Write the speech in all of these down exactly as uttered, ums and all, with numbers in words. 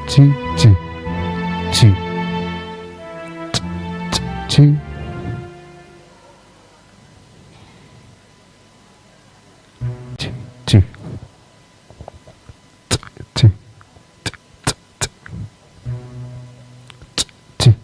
Ci, ci, ci. Ci, ci, ci. Ci, ci. Ci, ci. Ci, ci.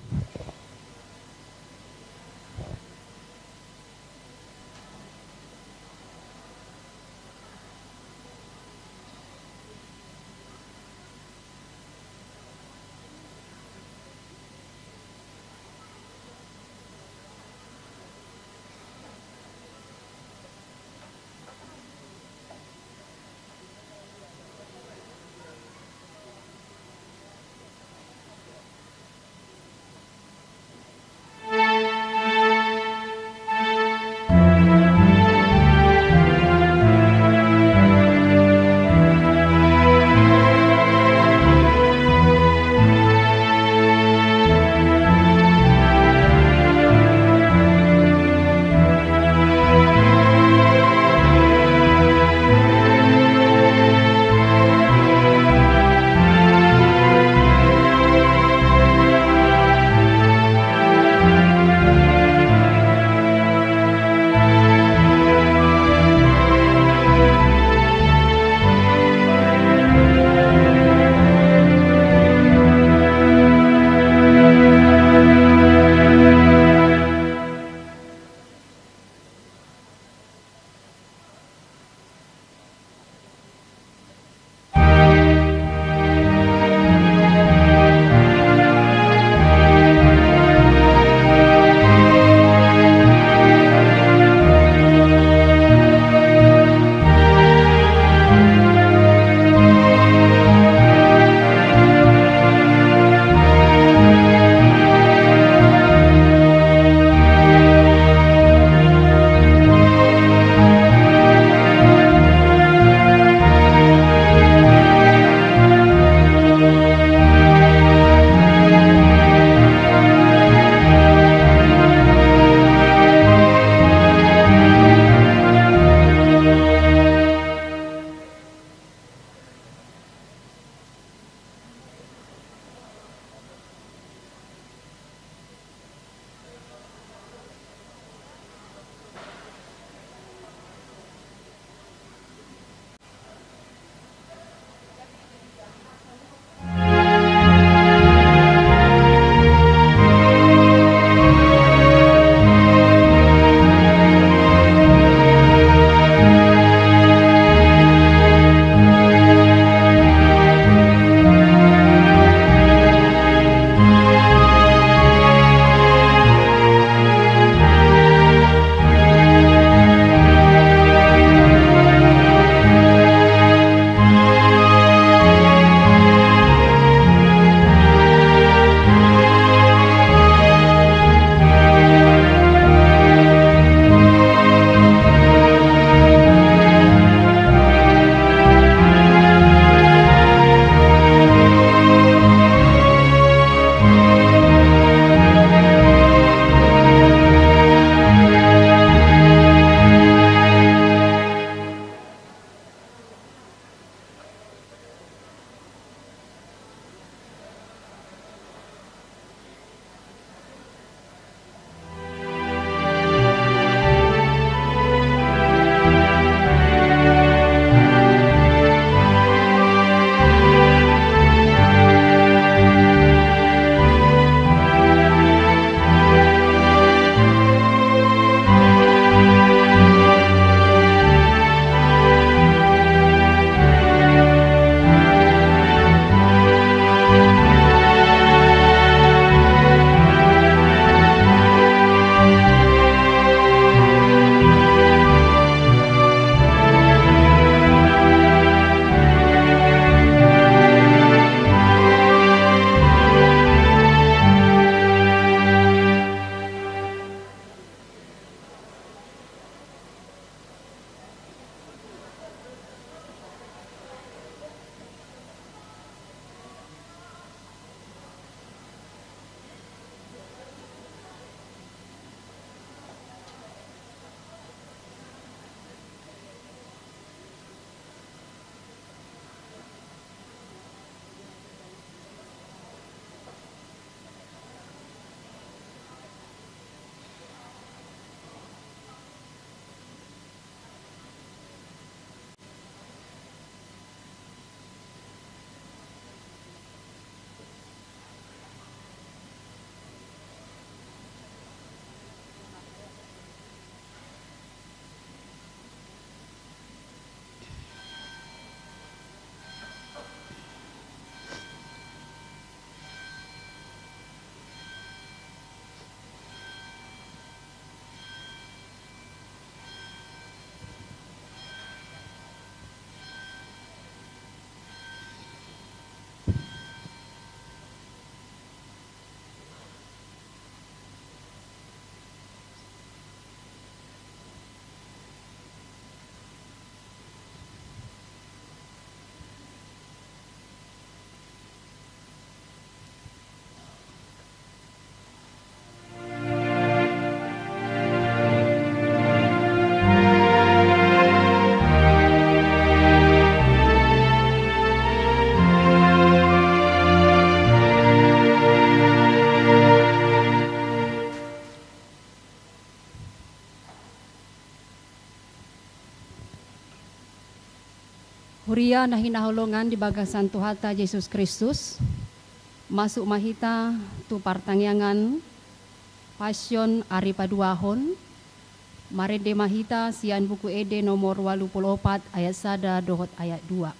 Huria na hinaholongan di bagasan Tuhanta Jesus Kristus, masuk ma hita tu partangiangan Pasion ari paduahon, marende ma hita sian Buku Ende nomor ualu pulu opat ayat sada dohot ayat dua.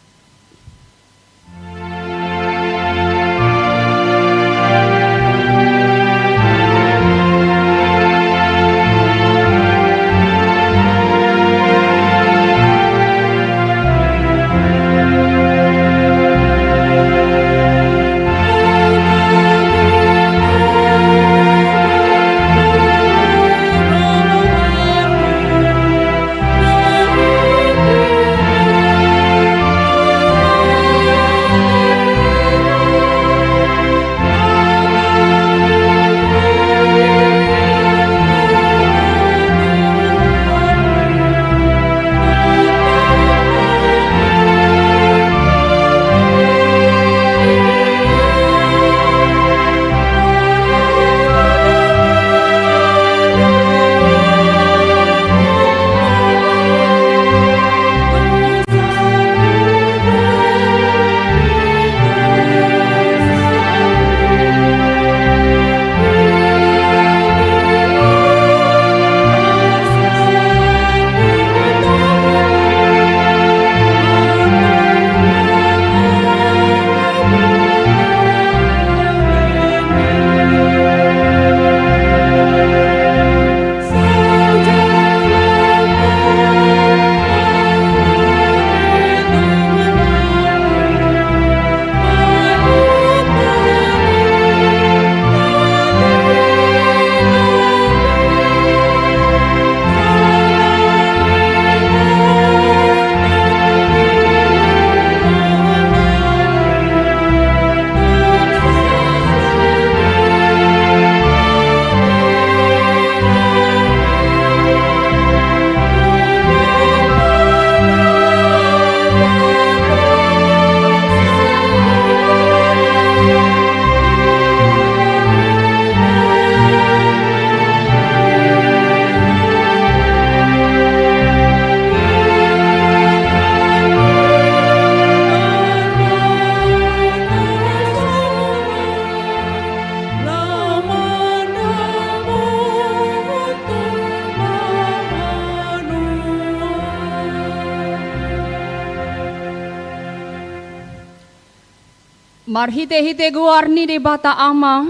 Marhitehite goar ni Debata Ama,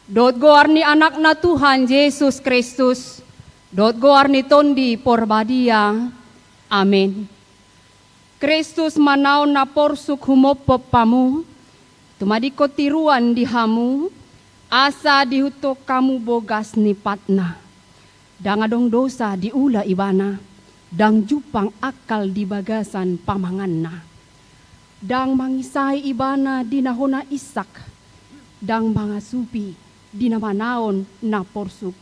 dohot goar ni Anakna Tuhan Jesus Kristus, dohot goar ni Tondi Porbadia. Amen. Kristus ma naon na porsuk humophop hamu, tumadingkon tiruan di hamu, asa diihuthon hamu bogas ni patna. Ndang adong dosa diula ibana, ndang jumpang angkal di bagasan pamanganna. Ndang mangisai ibana di na hona insak, ndang mangasupi di na manaon na porsuk.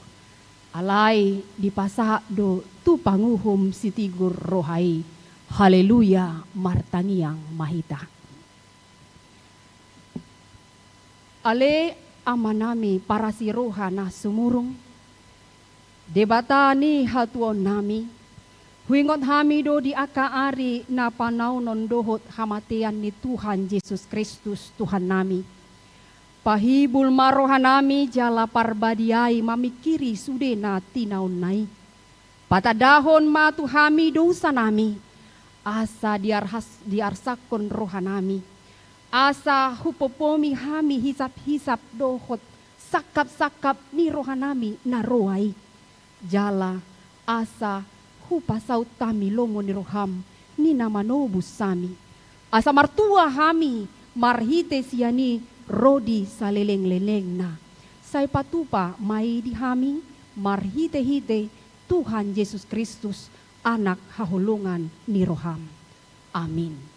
Alai dipasahat do tu panguhum sitigur roha i. Haleluya, martangiang ma hita. Ale Amanami parasi roha na sumurung, Debata ni hatuaonnami, huingot hami do di angka ari na panaonon dohot hamatean ni Tuhan Jesus Kristus Tuhannami. Pahibul ma rohanami jala parbadiai mamingkiri sude na tinaonna i. Patandahon ma tu hami dosanami, asa diarhas-, diarsakhon rohanami, asa hupompoomi hami hisap-hisap dohot sangkap-sangkap ni rohanami na roa i. Jala asa hupasaut hami lomo ni roham, ni na manobus hami. Asa martua hami marhite sian i ro di saleleng-lelengna. Sai patupa ma i di hami marhite-hite Tuhan Jesus Kristus, Anak haholongan ni roham. Amin.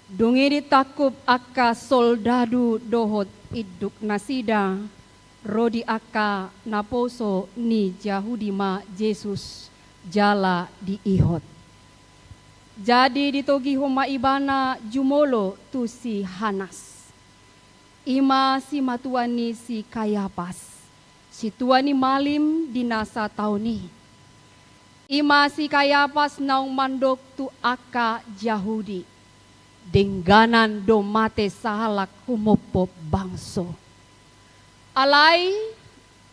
Dung i ditangkup angka soldadu dohot induk nasida, ro di angka naposo ni Jahudi ma Jesus jala diihot. Jadi ditogihon ma ibana jumolo tu si Hanas, i ma simatua ni si Kayapas, sintua ni malim di na sataon i. I ma si Kayapas naung mandok tu angka Jahudi, dengganan do mate sahalak humophop bangso. Alai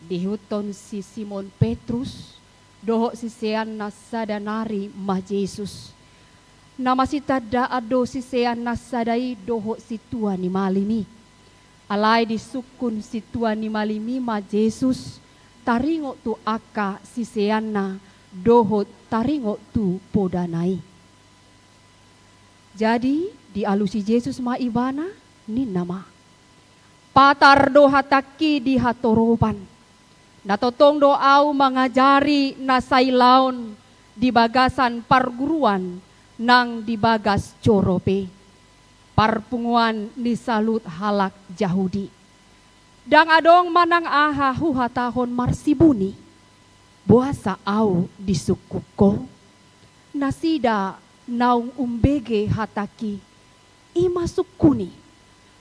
diihuthon si Simon Petrus dohot siseanna sada nari ma Jesus. Na masitandaan do siseanna sada i dohot sintua ni malim i. Alai disungkun sintua ni malim i ma Jesus taringot tu angka siseanna dohot taringot tu podana i. Jadi dialusi Jesus ma ibana, ninna ma: Patar do hatangki di hatoropan. Na tongtong do ahu mangajari na sailaon di bagasan parguruan nang di bagas joro pe, parpunguan ni saluhut halak Jahudi. Ndang adong manang aha huhatahon marsibuni. Boasa ahu disungkun Ho? Nasida naung umbege hatangki, i ma sungkuni,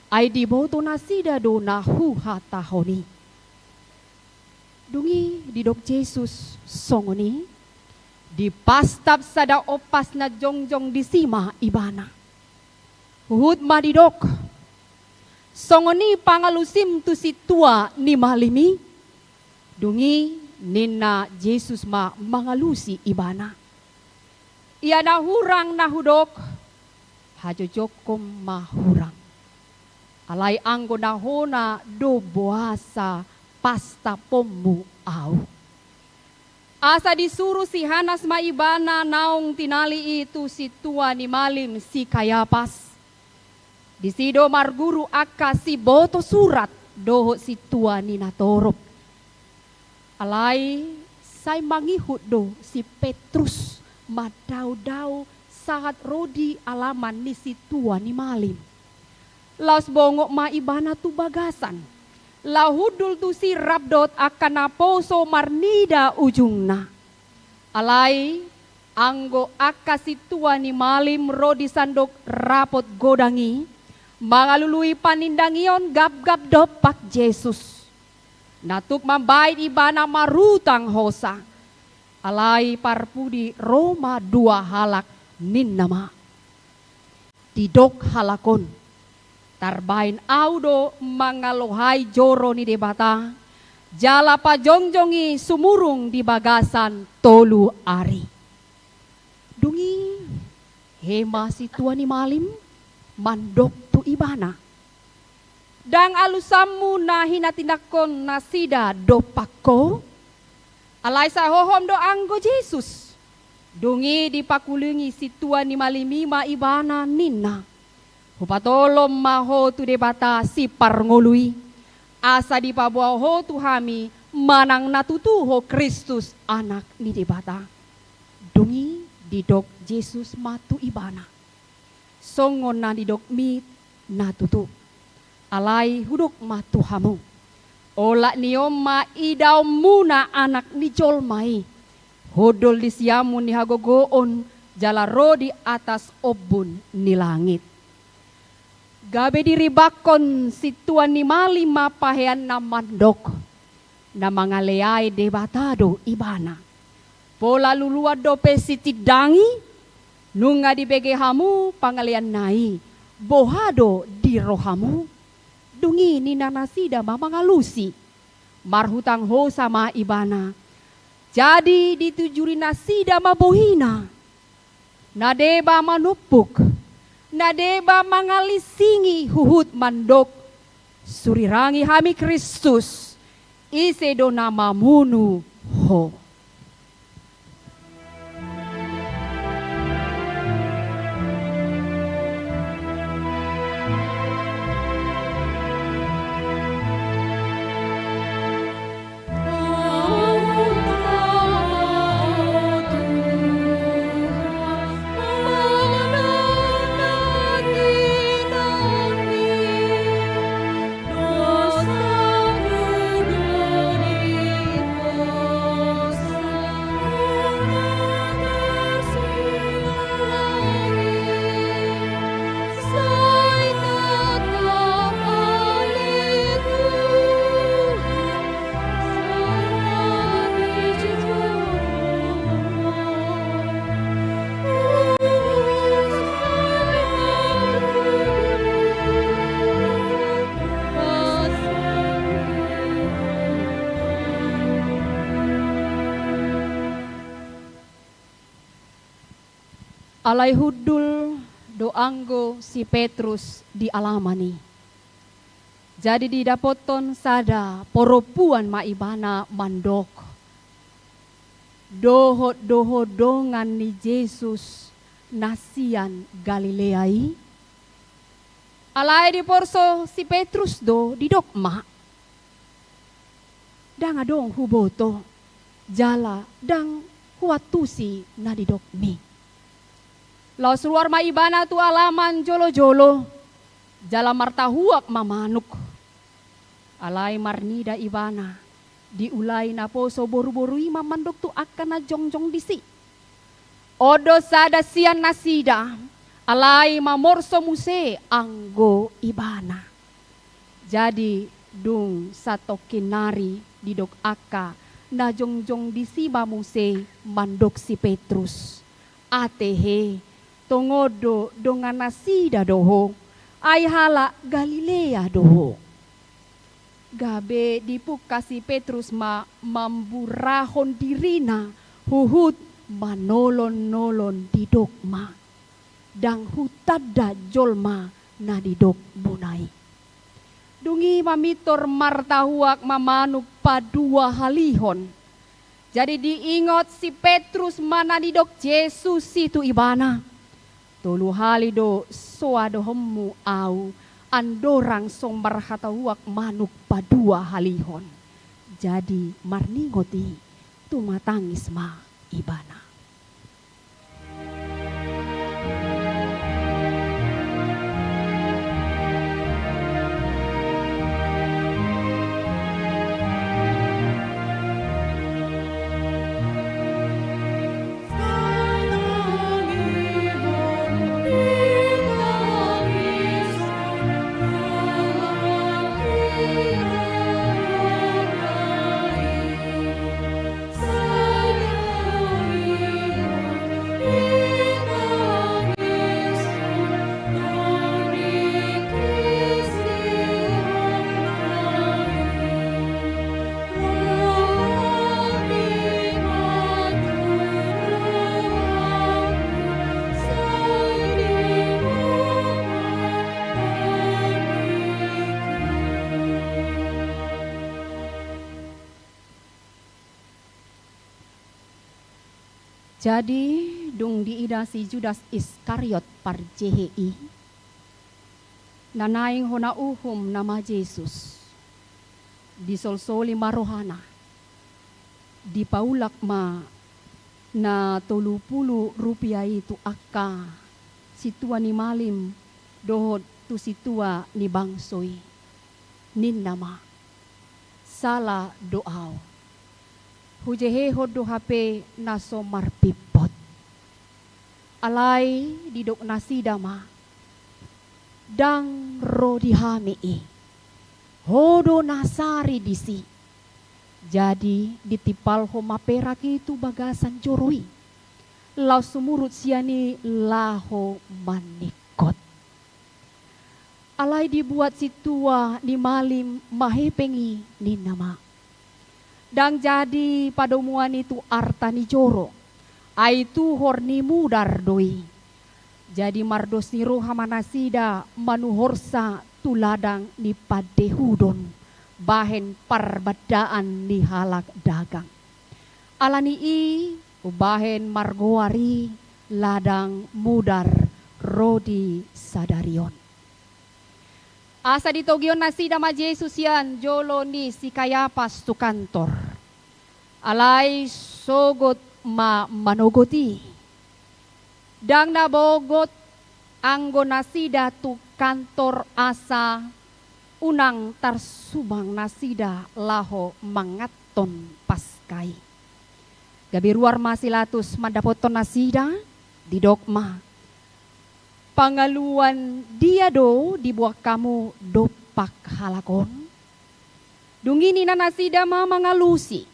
ai diboto nasida do na huhatahon i. Dung i didok Jesus songon i, dipastap sada ompas na jongjong disi ma ibana. Huhut ma didok: Songon i pangalusim tu sintua ni malim i? Dung i ninna Jesus ma mangalusi ibana: Ia na hurang na hudok, hajojokhon ma hurang. Alai anggo na hona do boasa pastaponmu ahu. Asa disuru si Hanas ma ibana naung tinali i tu sintua ni malim si Kayapas. Disi do marguru angka siboto surat dohot sintua ni natorop. Alai sai mangihut do si Petrus mandaodao sahat ro di alaman ni sintua ni malim. Laos bongot ma ibana tu bagasan, laho hundul tusi rap dohot angka naposo marnida ujungna. Alai anggo angka sintua ni malim ro di sandok rapot godang i, mangalului panindangion gapgap dompak Jesus. Na tuk mambahen ibana marutang hosa. Alai parpudi ro ma dua halak, ninna ma: Didok halak on: Tarbahen ahu do mangalohai joro ni Debata, jala pajongjong i sumurung di bagasan tolu ari. Dung i hehe ma sintua ni malim mandok tu ibana: Ndang alusanmu na hinatindanghon nasida dompak Ho? Alai sai hohom do anggo Jesus. Dung i dipangkulingi sintua ni malim i ma ibana, ninna: Hupatolhon ma ho tu Debata Siparngolu i, asa dipaboa ho tu hami manang na tutu ho Kristus Anak ni Debata. Dung i didok Jesus ma tu ibana: Songon na nidokmi na tutu. Alai hudok ma tu hamu: Olat ni on ma idaonmuna Anak ni jolma i, hundul di siamun ni hagogoon jala ro di atas ombun ni langit. Gabe diribakkon sintua ni malim ma paheanna mandok: Na mangaleai Debata do ibana. Pola luluan dope sitindangi? Nunga dibege hamu pangaleanna i, boha do di rohamu? Dung i ninna nasida ma mangalusi. Marhutang hosa ma ibana. Jadi ditujuri nasida ma bohina. Na deba manumpuk, na deba mangalisingi huhut mandok: Surirangi hami Kristus, ise do na mamunu ho? Alai hundul do anggo si Petrus di alaman i. Jadi didapothon sada porompuan ma ibana mandok: Dohot do ho dongan ni Jesus na sian Galilea i? Alai diporso si Petrus do, didok ma: Ndang adong huboto, jala ndang huantusi na nidokmi. Laos ruar ma ibana tu alaman jolo-jolo, jala martahuak ma manuk. Alai marnida ibana, diulai naposo boru-boru i ma mandok tu angka na jongjong disi: On do sada sian nasida, alai mamorso muse anggo ibana. Jadi dung satongkin nari didok angka na jongjong disi ma muse mandok si Petrus: Ate he, tongon do dongan nasida do ho, ai halak Galilea do ho. Gabe dipungka si Petrus ma mamburahon dirina huhut manolon-nolon, didok ma: Ndang hutanda jolma na nidokmuna i. Dung i mamintor martahuak ma manuk paduahalihon. Jadi diingot si Petrus ma na nidok Jesus i tu ibana: Tolu hali do soadohonmu au andorang so marhatahuak manuk paduahalihon. Jadi marningot i, tumatangis ma ibana. Jadi, dung diida si Judas Iskariot parjehe i, na naeng hona uhum nama Jesus, disolsoli ma rohana, dipaulak ma na tolu pulu rupia i tu angka sintua ni malim dohot tu sintua ni bangso i. Ninna ma: Sala do au. Hujehehon do hape na so marpimpot. Alai didok nasida ma: Ndang ro di hami i. Ho do na sari disi. Jadi ditimpalhon ma perak i tu bagasan joro i, laos sumurut sian i laho maningkot. Alai dibuat sintua ni malim ma hepeng i, ninna ma: Ndang jadi padomuan i tu arta ni joro, ai tuhor ni mudar do i. Jadi mardos ni roha ma nasida manuhorsa tu ladang ni pandehudon, bahen parbandaan ni halak dagang. Ala ni i umbahen margoar i ladang mudar ro di sadari on. Asa ditogihon nasida ma Jesus sian jolo ni si Kayapas tu kantor. Alai sogot ma manogot i. Ndang na bogot anggo nasida tu kantor asa unang tarsubang nasida laho manganhon Paska i. Gabe ruar ma si Latus mandapothon nasida, didok ma: Pangaluan dia do diboan hamu dompak halak on? Dung i ninna nasida ma mangalusi: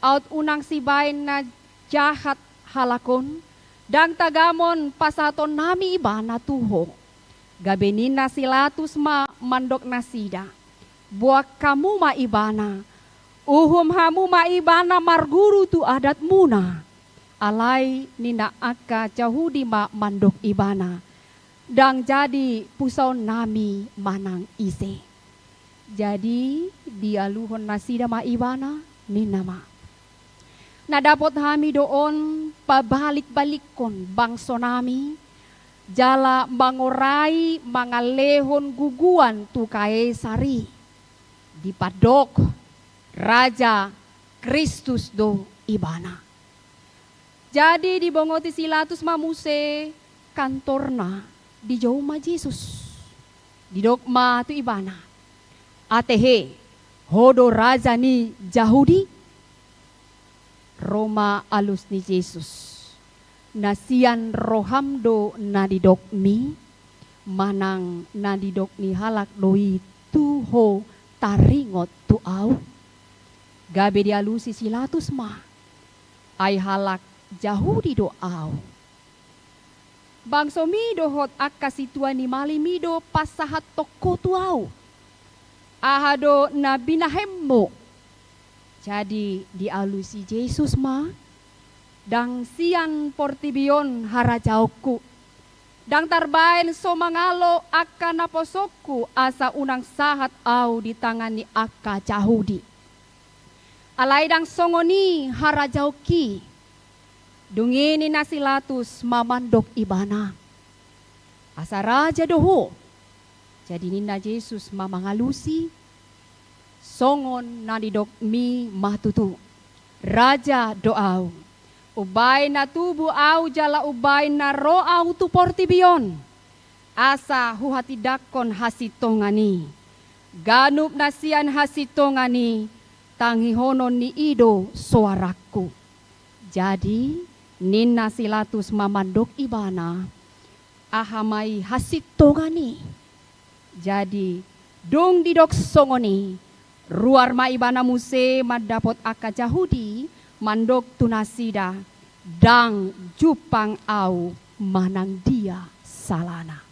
Aut unang sibaen na jahat halak on, ndang tagamon pasahatonnami ibana tu ho. Gabe ninna si Latus ma mandok nasida: Boan hamu ma ibana, uhum hamu ma ibana marguru tu adatmuna. Alai ninna angka Jahudi ma mandok ibana, ndang jadi pusaonnami manang ise. Jadi dialuhon nasida ma ibana, ninna ma: Na dapot hami do on pabalik-balikkon bangsonami, jala mangorai mangalehon guguan tu Kaesar i, dipandok raja Kristus do ibana. Jadi dibongoti si Latus ma muse kantorna, dijou ma Jesus. Didok ma tu ibana: Ate he, ho do raja ni Jahudi? Ro ma alus ni Jesus: Na sian roham do na nidokmi, manang na nidok ni halak do i tu ho taringot tu ahu? Gabe dialusi si Latus ma: Ai halak Jahudi do ahu. Bangsomi dohot angka sintua ni malim i do pansahathon ho tu ahu. Aha do na binahenmu? Jadi dialusi Jesus ma: Ndang sian portibi on harajaonku. Ndang tarbaen so mangalo angka naposongku asa unang sahat ahu di tangan ni angka Jahudi. Alai ndang songon i harajaonki. Dung i ninna si Latus ma mandok ibana: Asa raja do ho? Jadi ninna Jesus ma mangalusi: Songon na nidokmi ma tutu, raja do ahu. Umbaen na tubu ahu jala umbaen na ro ahu tu portibi on, asa huhatindangkon hasintongan i. Ganup na sian hasintongan i, tangihonon ni i do soarangku. Jadi ninna si Latus ma mandok ibana: Aha ma i hasintongan i? Jadi dung didok songon i, ruar ma ibana muse mandapot angka Jahudi, mandok tu nasida: Ndang jumpang ahu manang dia salana.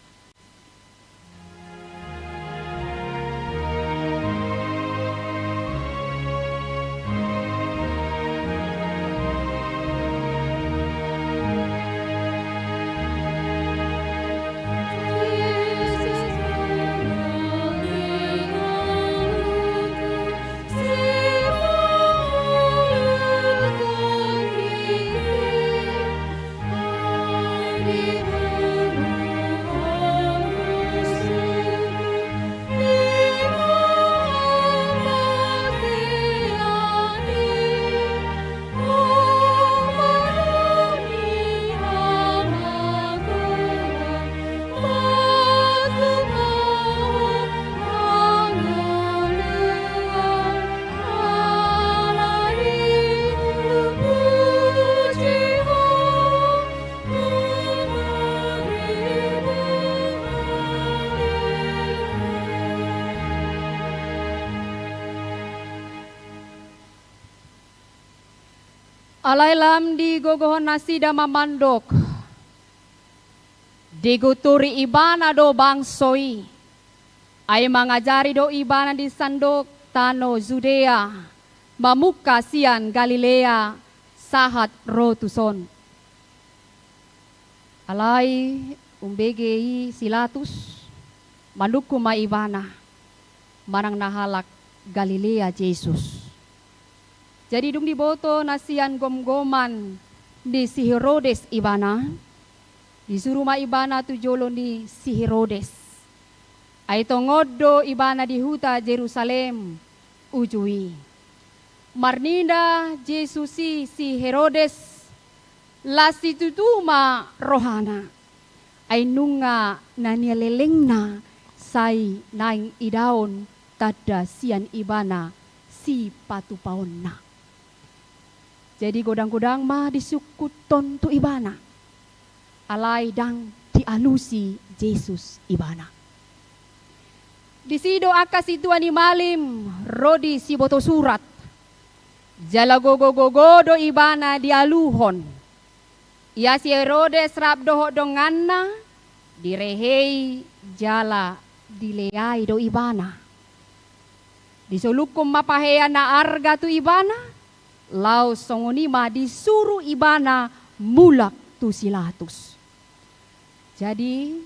Alai lam digogohon nasida ma mandok: Digunturi ibana do bangso i. Ai mangajari do ibana di sandok tano Judea, mamungka sian Galilea sahat ro tuson. Alai umbege i si Latus, manungkun ma ibana manang na halak Galilea Jesus. Jadi dung diboto na sian gomgoman ni si Herodes ibana, disuru ma ibana tu jolo ni si Herodes. Ai tongon do ibana di huta Jerusalem uju i. Marnida Jesus i si Herodes, las situtu ma rohana. Ai nunga na nialelengna sai naeng idaon tanda sian ibana sipatupaonna. Jadi godang-godang ma disungkunhon tu ibana. Alai ndang dialusi Jesus ibana. Disi do angka sintua ni malim ro disiboto surat. Jala gogo-gogo do ibana dialuhon. Ia si Herodes rap dohot donganna, direhei jala dileai do ibana. Disolungkon ma pahea na arga tu ibana, Laos songon i ma disuru ibana mulak tu si Latus. Jadi,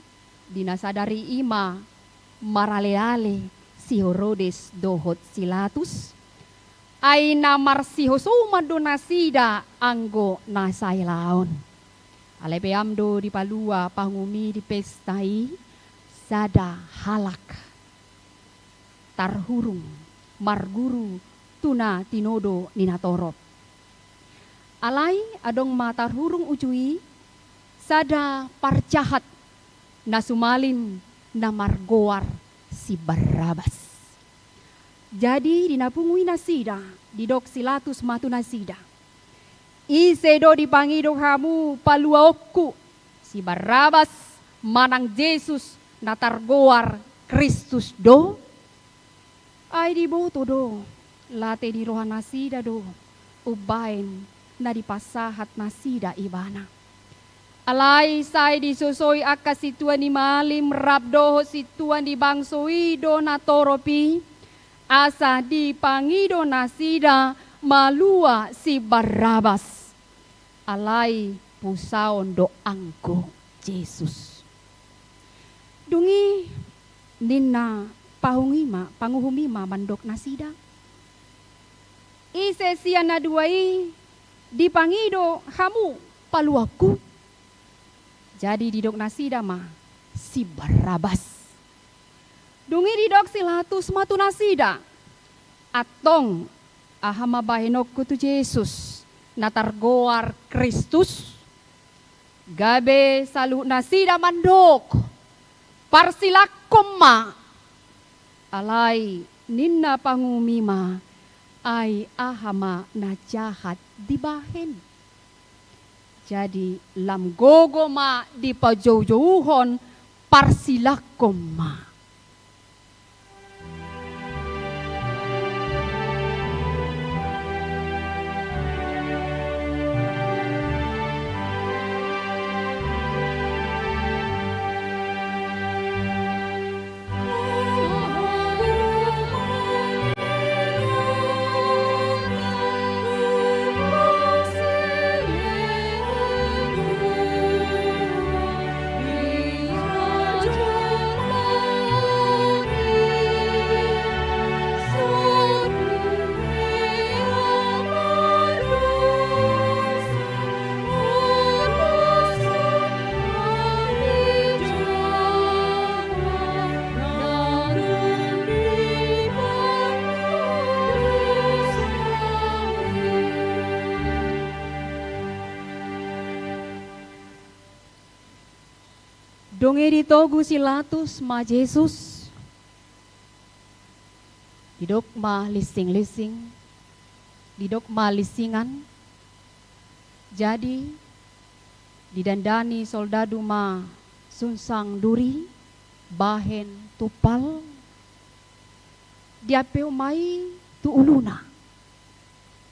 di na sadari i ma maraleale si Herodes dohot si Latus, ai na marsihosoman do nasida anggo na sai laon. Alai peam do dipalua pahompu i di pesta i sada halak tarhurung marguru tu na tinodo ni natorop. Alai adong ma tarhurung uju i sada parjahat na sumalin na margoar si Barrabas. Jadi di na pungu i nasida, didok si Latus ma tu nasida: Ise do dipangido hamu paluaonku, si Barrabas manang Jesus na targoar Kristus do? Ai diboto do, late ni roha nasida do umbaen na dipasahat nasida ibana. Alai sai disosoi angka sintua ni malim rap dohot sintua ni bangso i do natorop i, asa dipangido nasida malua si Barrabas. Alai pusaon do anggo Jesus. Dung i ninna pahung i ma, panguhum i ma mandok nasida: Ise sian na dua i dipangido hamu paluaonku? Jadi didok nasida ma: Si Barrabas. Dung i didok si Latus ma tu nasida: Antong, aha ma bahenonku tu Jesus na targoar Kristus? Gabe saluhut nasida mandok: Parsilangkon ma! Alai ninna panguhum i ma: Ai aha ma na jahat dibahen? Jadi lam gogo ma dipajoujouhon: Parsilangkon ma! Dung i ditogu si Latus ma Jesus, didok ma linsing-linsing, didok ma linsingan. Jadi didandani soldadu ma sungsang duri bahen tumpal, diampehon ma i tu uluna.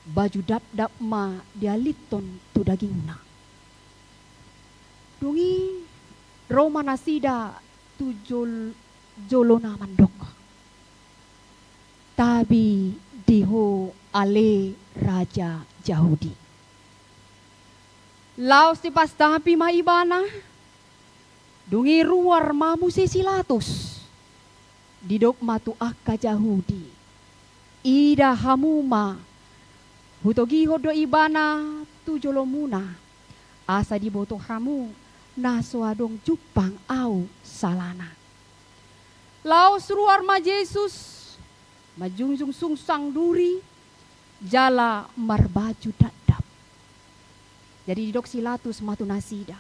Baju dapdap ma dialithon tu dagingna. Dung i ro ma nasida tu jol-, jolona mandok: Tabi di ho ale raja Jahudi! Laos dipastapi ma ibana. Dung i ruar ma muse si Latus, didok ma tu angka Jahudi: Ida hamu ma, hutogihon do ibana tu jolomuna, asa diboto hamu na so adong jumpang ahu salana. Laos ruar ma Jesus, manjunjung sungsang duri, jala marbaju dapdap. Jadi didok si Latus ma tu nasida: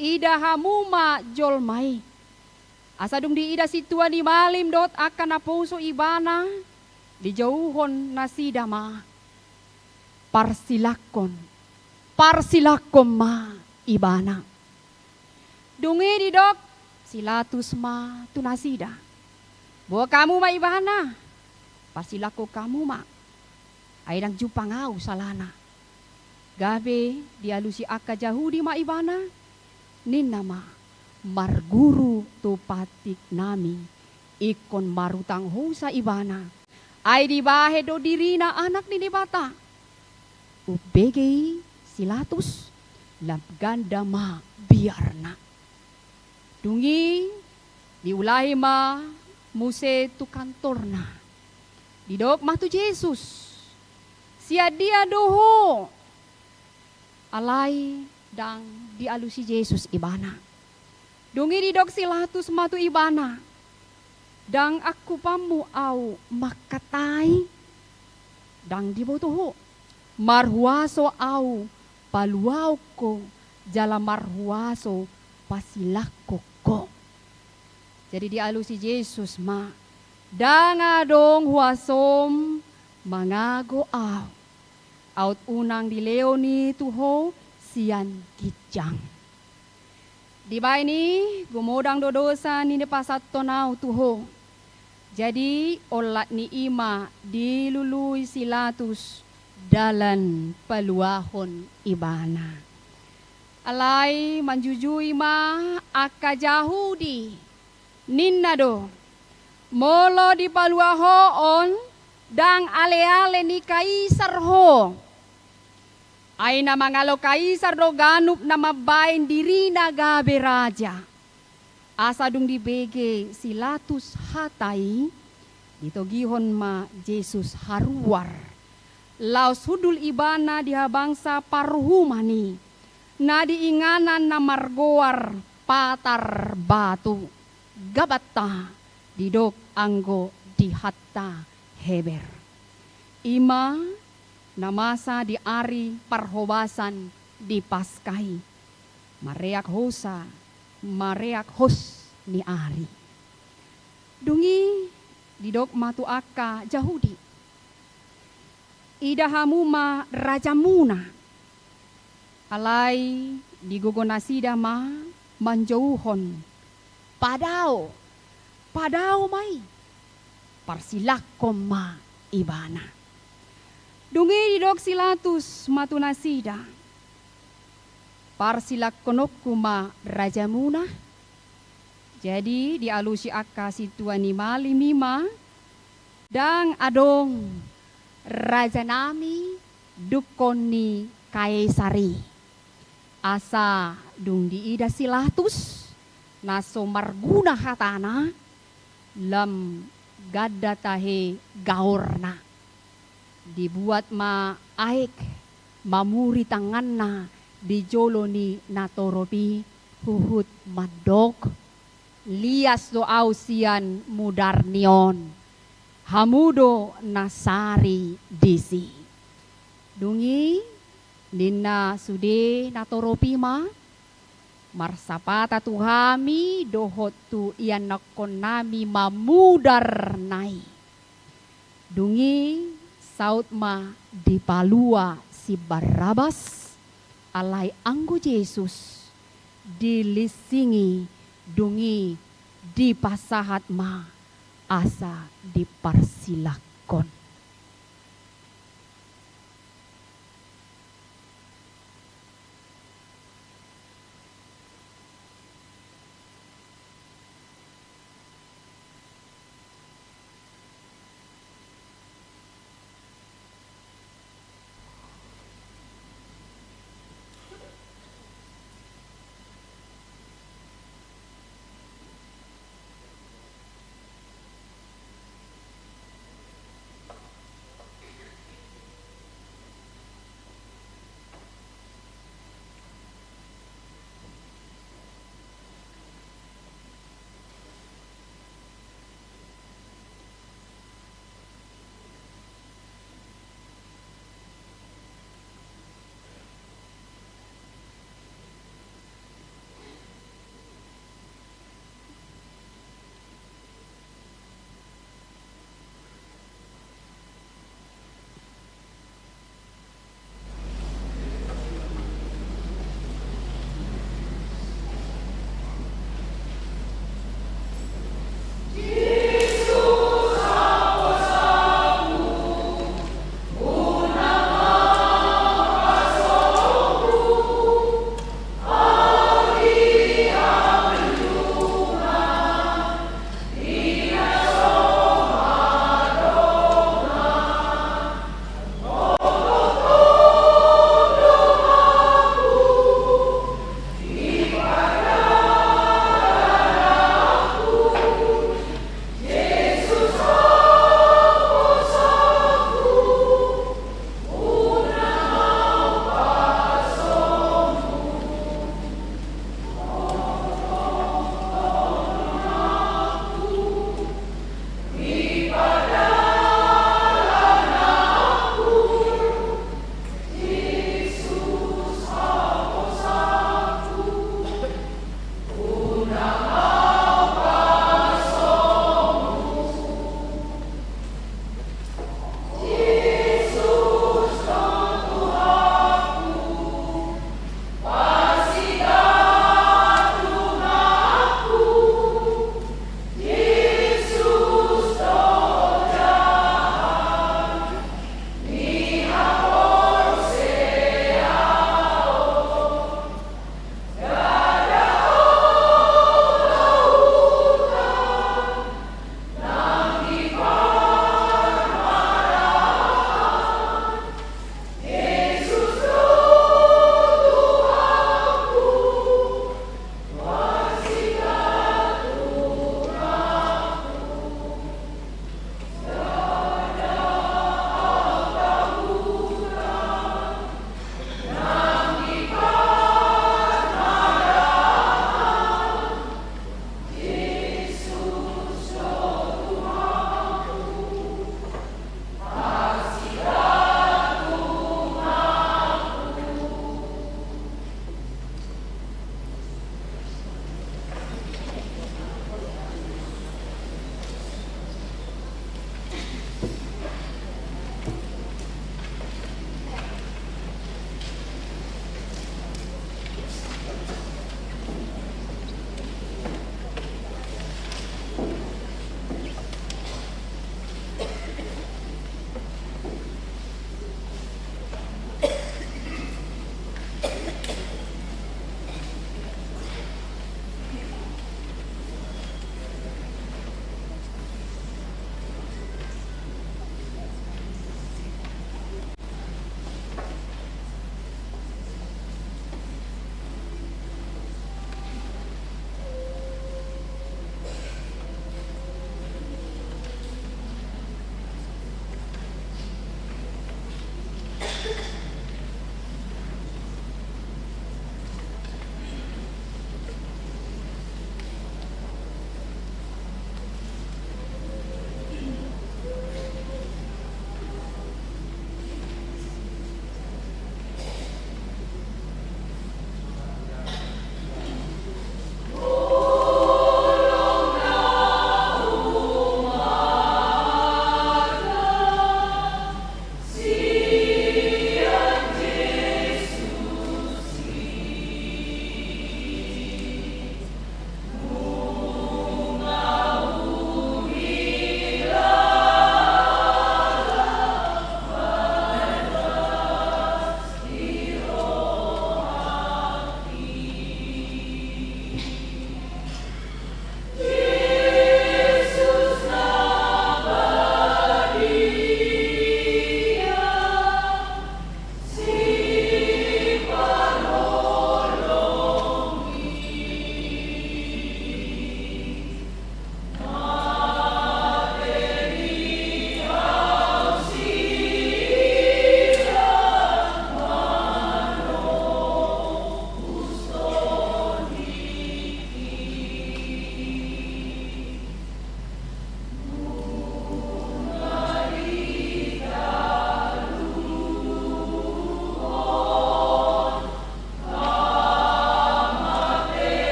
Ida hamu ma jolma i. Asa dung diida sintua ni malim dohot angka naposo ibana, dijouhon nasida ma: Parsilangkon, parsilangkon ma ibana! Dung i didok si Latus ma tu nasida: Boan hamu ma ibana, parsilangkon hamu ma, ai ndang jumpang ahu salana. Gabe dialusi angka Jahudi ma ibana, ninna ma: Marguru tu patik nami. Ingkon marhutang hosa ibana, ai dibahen do dirina Anak ni Debata. Umbege i si Latus, lam ganda ma biarna. Dung i diulahi ma muse tu kantorna. Didok ma tu Jesus, "Sian dia do ho?" Alai ndang dialusi Jesus ibana. Dung i didok si Latus ma tu ibana, "Ndang angkupanmu ahu mangkatai?" Ndang diboto ho. Marhuaso ahu paluahon ho jala marhuaso pasilangkon ho. Jadi dialusi Jesus ma, "Ndang adong huasom mangago ahu, aut unang dilehon i tu ho sian ginjang." Dibaen i, gumodang do dosa ni na pasahathon ahu tu ho. Jadi olat ni i ma dilului si Latus dalan paluahon ibana. Alai manjujui ma angka Jahudi, ninna do, "Molo dipaluahon, ndang aleale ni Kaisar ho. Ai na mangalo Kaisar do ganup na mambaen dirina gabe raja." Asa dung dibege si Latus hata i, ditogihon ma Jesus haruar. Laos hundul ibana di habangsa paruhuman i, na di inganan na margoar Patar Batu, Gabbatha, didok anggo di hata Heber. I ma na masa di ari parhobasan di Paska i, mareak hosa, mareak hos ni ari. Dung i didok ma tu angka Jahudi, "Ida hamu ma rajamuna." Alai di gogo nasida ma manjouhon, "Padao, padao ma i, parsilangkon ma ibana." Dung i didok si Latus ma tu nasida, "Parsilangkononku ma rajamuna?" Jadi dialusi angka sintua ni malim i ma, "Ndang adong rajanami dungkon ni Kaisar i." Asa dung diida si Latus na so marguna hatana, lam ganda tahe gaorna. Dibuat ma aek mamuri tanganna di jolo ni natorop i, huhut mandok, "Lias do ahu sian mudarni on, hamu do na sari disi." Dung i ninna sude natorop i ma, "Marsapata tu hami dohot tu ianakkonnami ma mudarna i." Dung i saut ma dipalua si Barabas, alai anggo Jesus dilinsingi, dung i dipasahat ma asa diparsilangkon.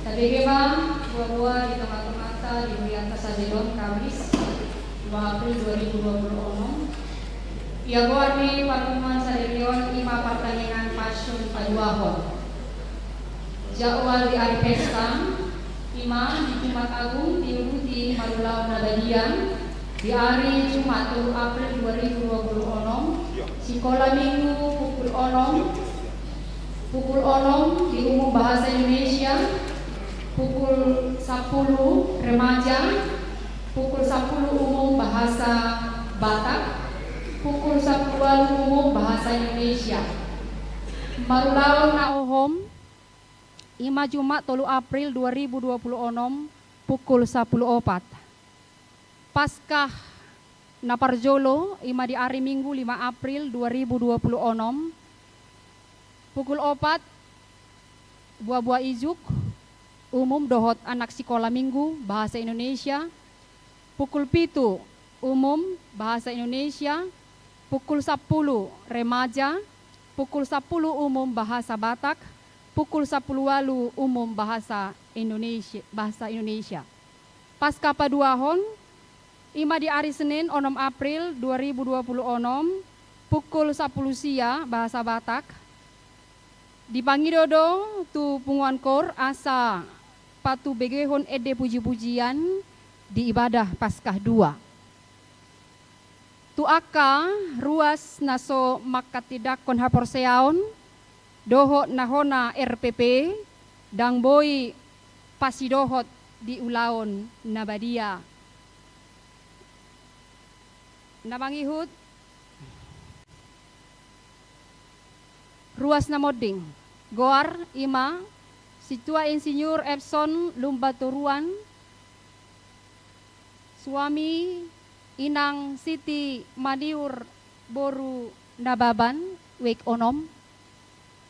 Tabege ma boa-boa di tonga-tonganta di hurianta sadari on, Kamis, dua April dua ribu dua puluh enam. Ia goar ni parpunguan sadari on i ma partangiangan Pasyun paduahon. Jadwal di ari pesta i ma di Jumat Agung diuduti marulaon na badia. Di ari Jumat tolu April dua ribu dua puluh enam, sikola minggu pukul onom, pukul onom di umum bahasa Indonesia, pukul sapuluh remaja, pukul sapuluh umum bahasa Batak, pukul sapuluh walu umum bahasa Indonesia. Marulaon na hohom i ma Jumat tolu April dua ribu dua puluh enam pukul sapuluh opat. Paskah na parjolo i ma di ari Minggu lima April dua ribu dua puluh enam, pukul opat, boa-boa ijuk, umum dohot anak sikola minggu bahasa Indonesia, pukul pitu, umum bahasa Indonesia, pukul sapuluh, remaja, pukul sapuluh, umum bahasa Batak, pukul sapuluh walu, umum bahasa Indonesia, bahasa Indonesia. Paskah paduahon i ma di ari Senin onom April dua ribu dua puluh enam, pukul sapuluh sia bahasa Batak. Dipangido do tu punguan koor asa patubegehon ende puji-pujian di ibadah Paskah dua. Tu angka ruas na so manghatindanghon haporseaon dohot na hona R P P, ndang boi pasidohot di ulaon na badia. Na mangihut, ruas na monding. Goar i ma Sintua Insinyur Epson Lumban Toruan, suami Inang Siti Maniur boru Nababan, wijk onom.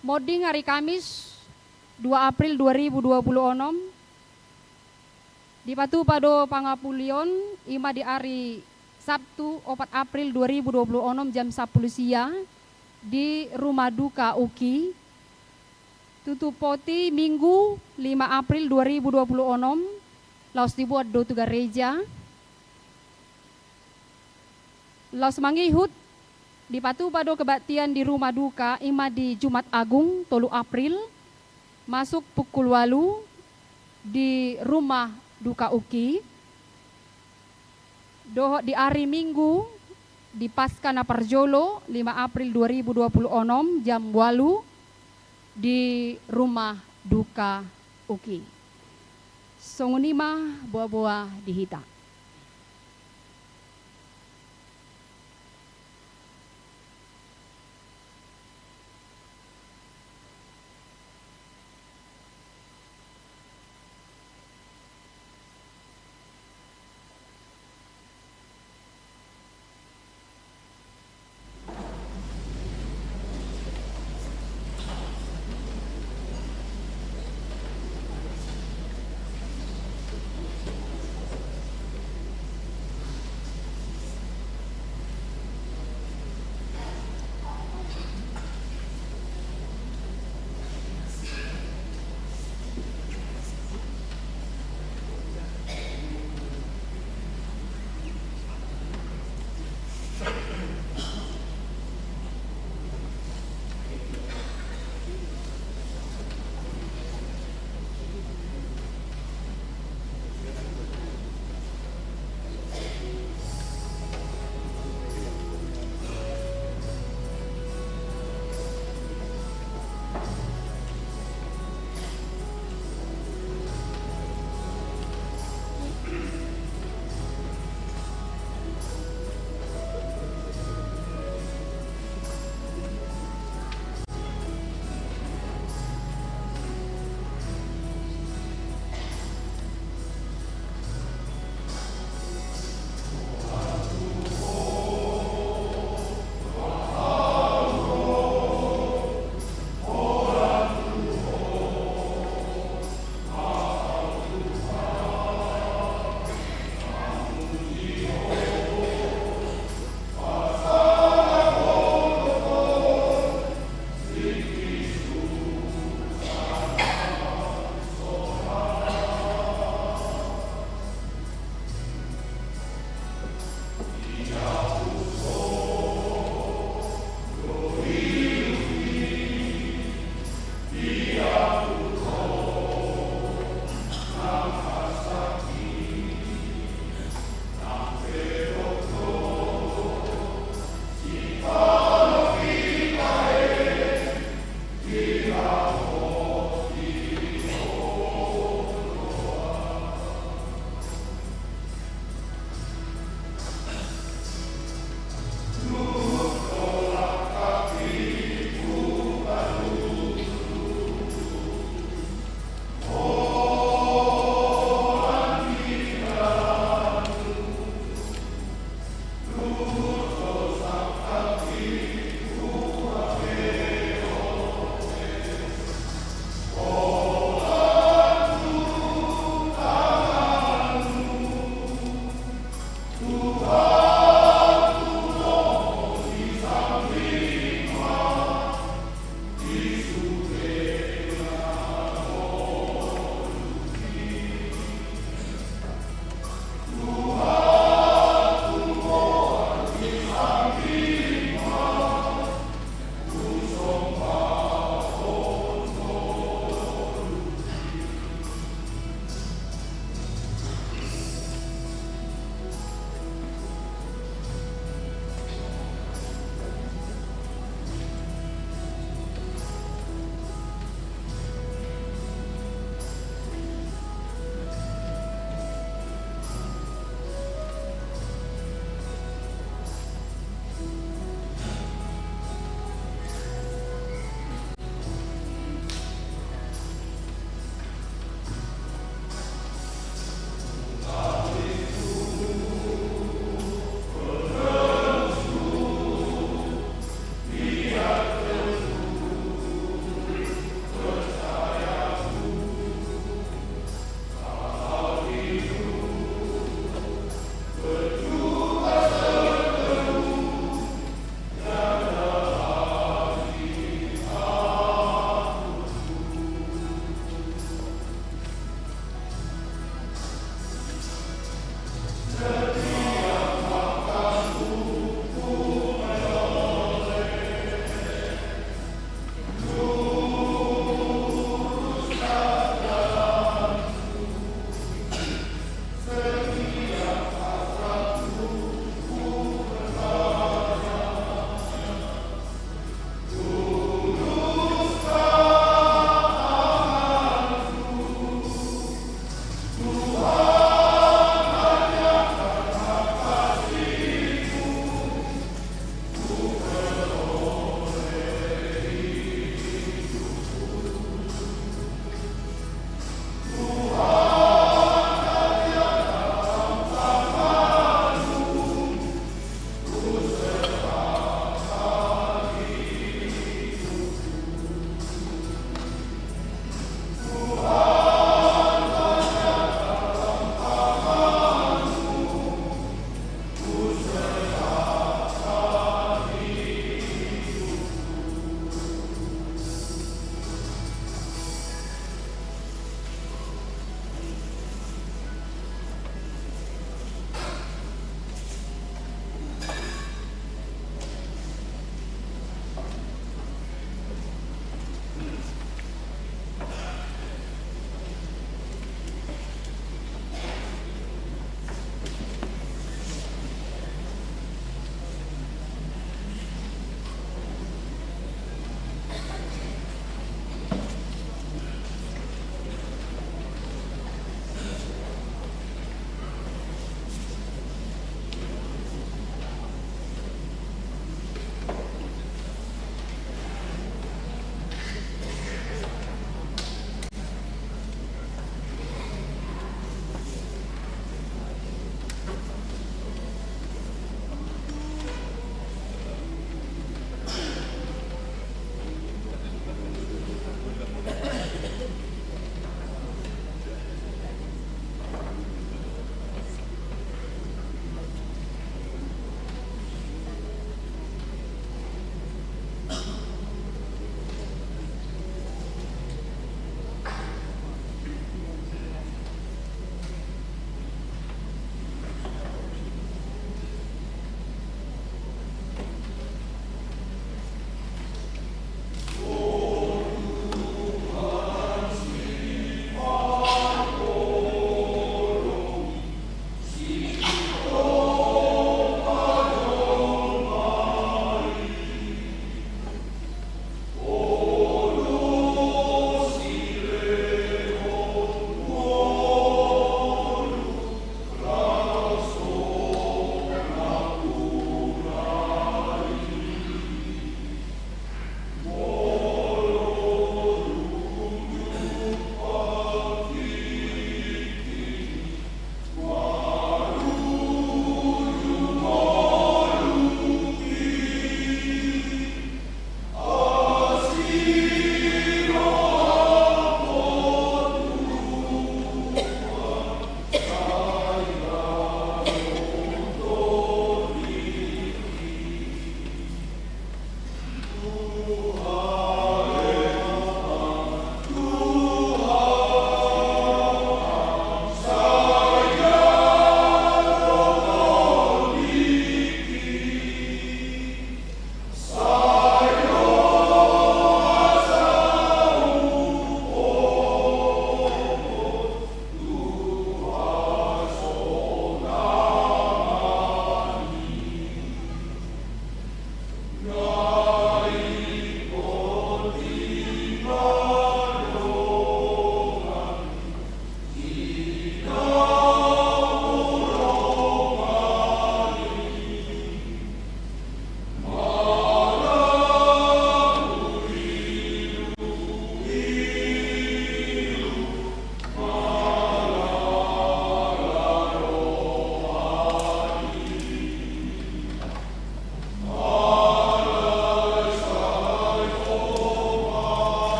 Monding ari Kamis dua April dua ribu dua puluh enam. Dipatupa do pangapulion i ma di ari Sabtu opat April dua ribu dua puluh enam jam sapuluh sia di rumah duka UKI. Tutup poti Minggu lima April dua ribu dua puluh enam, laos dibuat do tu gareja. Laos mangihut, dipatupa do kebaktian di rumah duka i ma di Jumat Agung tolu April, masuk pukul walu di rumah duka UKI. Dohot di ari Minggu di Paskah na parjolo lima April dua ribu dua puluh enam jam walu di rumah duka UKI. Songon i ma boa-boa di hita.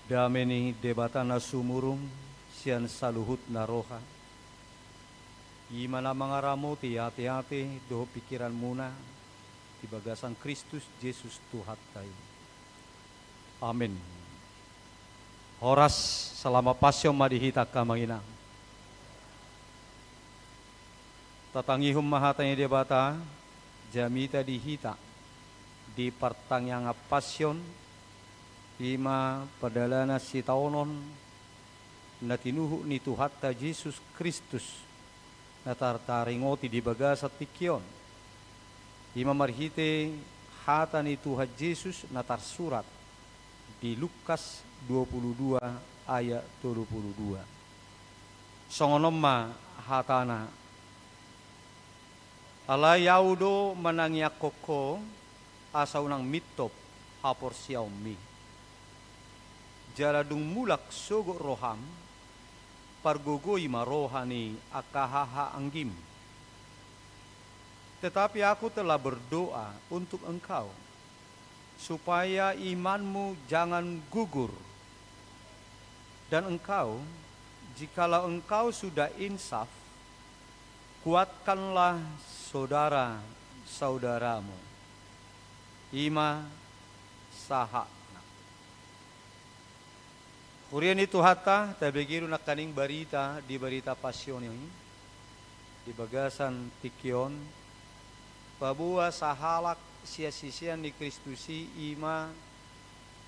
Dame ni Debata na sumurung sian saluhutna roha, i ma na mangaramoti ateate dohot pingkiranmuna di bagasan Kristus Jesus Tuhanta i. Amen. Horas, salama Passion ma di hita angka amang inang. Tatangihon ma hata ni Debata, jamita di hita di partangiangan Passion, i ma pardalanan sitaonon na tinuhuk ni Tuhanta Jesus Kristus, na tar-, taringoti di bagasan tingki on. I ma marhite hata ni Tuhan Jesus na tarsurat di Lukas dua pulu dua ayat tolu pulu dua. Songon on ma hatana: Alai Ahu do manangiangkon ho, asa unang mintop haporseaonmi. Jala dung mulak sogot roham, pargogoi ma roha ni angka hahaanggim. Tetapi aku telah berdoa untuk engkau, supaya imanmu jangan gugur. Dan engkau, jikalau engkau sudah insaf, kuatkanlah saudara-saudaramu. I ma sahatna. Huria ni Tuhanta, tabege do nangkaning barita di barita Passion i, di bagasan tingki on, paboa sahalak sian sisean ni Kristus i, i ma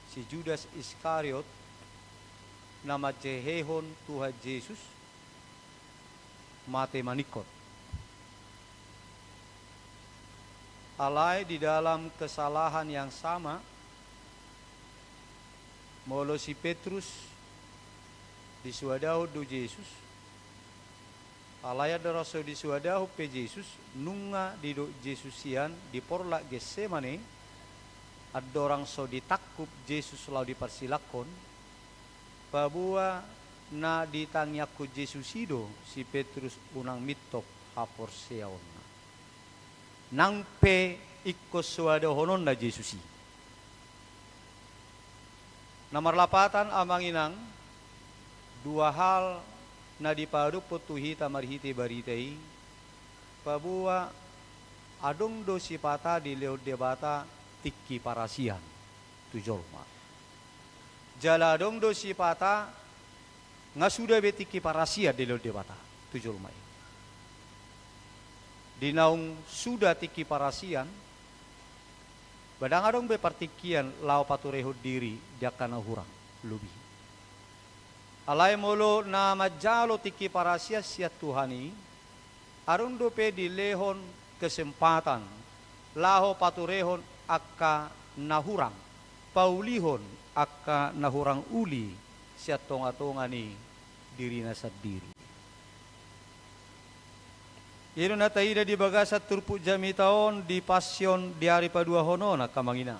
si Judas Iskariot, na manjehehon Tuhan Jesus, mate maningkot. Alai di dalam kesalahan yang sama, molo si Petrus disuadahon do Jesus, alai andorang so disuadahon pe Jesus, nunga didok Jesus sian di Porlak Getsemane, andorang so ditangkup Jesus laho diparsilanghon, paboa na ditangiangkon Jesus i do si Petrus unang mintop haporseaonna. Nang pe ingkon soadahononna Jesus i. Na marlapatan amang inang, dua hal na dipadophon tu hita marhite barita i, paboa adong do sipata dilehon Debata tingki parasian tu jolma. Jala adong do sipata nga suda be tingki parasian dilehon Debata tu jolma i. Di naung suda tingki parasian, ba ndang adong be partingkian laho paturehon diri di angka na hurang lobi. Alai molo na manjalo tingki parasian sian Tuhan i, adong dope dilehon kesempatan laho paturehon angka na hurang, paulihon angka na hurang uli sian tongatonga ni dirina sandiri. I do na taida di bagasan turpuk jamita on di Passion di ari paduahononna, angka amang inang.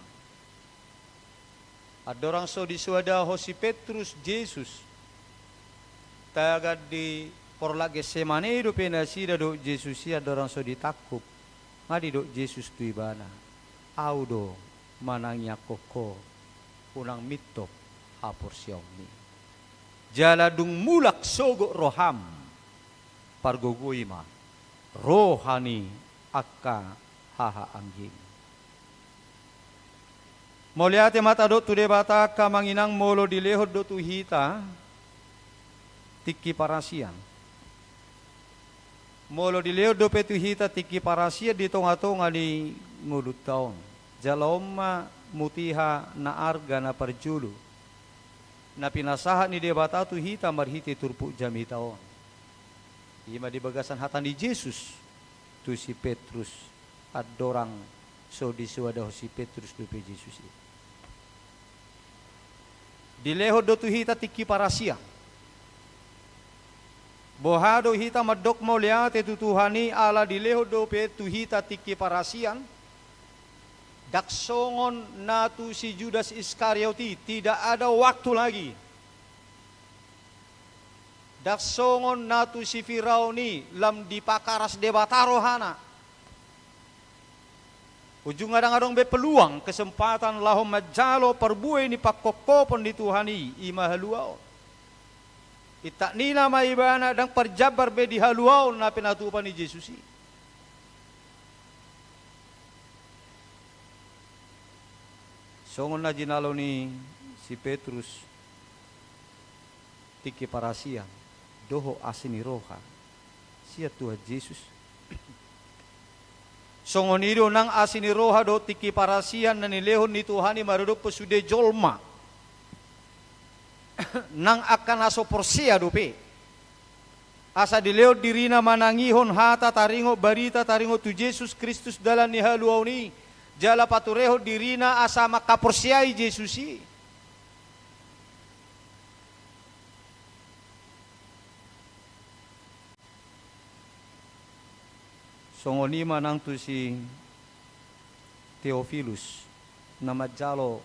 Andorang so disuadahon si Petrus Jesus, tagan di Porlak Getsemane dope nasida dohot Jesus i andorang so ditangkup. Nga didok Jesus tu ibana: Ahu do manangiangkon ho, unang mintop haporseaonmi. Jala dung mulak sogot roham, pargogoi ma roha ni angka hahaanggim. Mauliate ma tadok tu Debata, angka amang inang, molo dilehon do tu hita tingki parasian. Molo dilehon dope tu hita tingki parasian di tongatonga ni ngolunta on, jala on ma mutiha na arga na parjolo na pinasahat ni Debata tu hita marhite turpuk jamita on. I ma di bagasan hata ni Jesus tu si Petrus, andorang so disuadahon si Petrus dope Jesus i. Dilehon do tu hita tingki parasian. Boha do hita mandok mauliate tu Tuhan i ala dilehon dope tu hita tingki parasian? Ndang songon na tu si Judas Iskariot i, tidak ada waktu lagi. Ndang songon na tu si Firaun i, lam dipakaras Debata rohana. Ujungna ndang adong be peluang, kesempatan laho manjalo parbue ni pangkophopon ni Tuhan i, i ma haluaon. Intak ninna ma ibana ndang parjambar be di haluaon na pinatupa ni Jesus i. Songon na jinalo ni si Petrus, tingki parasian dohot asi ni roha sian Tuhan Jesus. Songon i do nang asi ni roha dohot tingki parasian na nilehon ni Tuhan i maradophon sude jolma nang angka na so porsea dope. Asa dilehon dirina manangihon hata taringot barita taringot tu Jesus Kristus dalan ni haluaon i, jala paturehon dirina asa mangkaporseai Jesus i. Songon i ma nang tu si Teofilus, na manjalo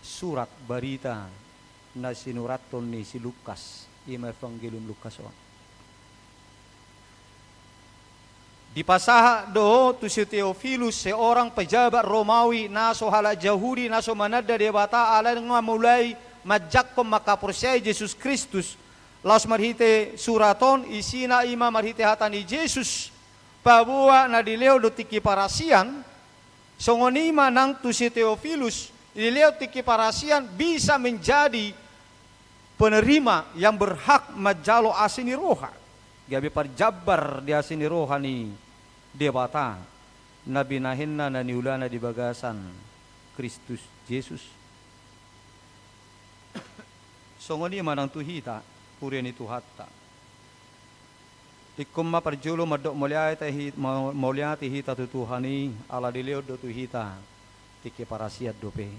surat barita na sinurathon ni si Lukas, i ma Evangelium Lukas on. Dipasahat do tu si Teofilus, seorang pejabat Romawi, na so halak Jahudi, na so mananda Debata, alai nga mulai manjangkon mangkaporseai Jesus Kristus. Laos marhite surat on, isina i ma marhite hata ni Jesus, paboa na dilehon do tingki parasian, songon i ma nang tu si Teofilus, dilehon tingki parasian bisa menjadi penerima yang berhak manjalo asi ni roha. Gabe parjambar di asi ni roha ni Debata, na binahenna na niulana di bagasan Kristus Jesus. Songon i ma nang tu hita, huria ni Tuhanta. Ingkon ma parjolo mandok mauliate hi-, ma-, mauliate hita tu Tuhan i, ala dilehon do tu hita tingki parasian dope.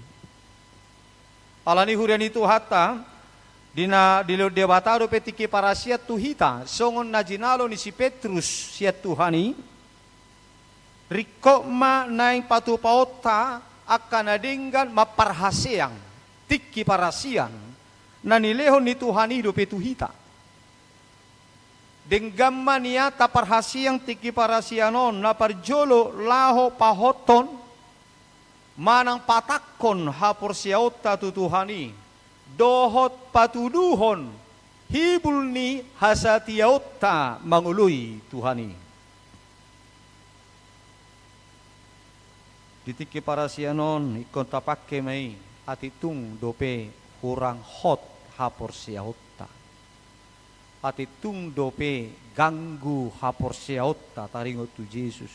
Alani huria ni Tuhanta, di na dilehon Debata dope tingki parasian tu hita, songon na jinalo ni si Petrus sian Tuhan i, ringkot ma naeng patupaonta angka na denggan mamparhaseang tingki parasian na nilehon ni Tuhan i dope tu hita. Denggan ma nian taparhaseang tingki parasian on, na parjolo laho pahothon manang patangkon haporseaonta tu Tuhan i, dohot patuduhon hibul ni hasatiaonta mangoloi Tuhan i. Di tingki parasian on ingkon tapangke ma i, atik tung dope hurang hot haporseaonta. Atik tung dope ganggu haporseaonta taringot tu Jesus.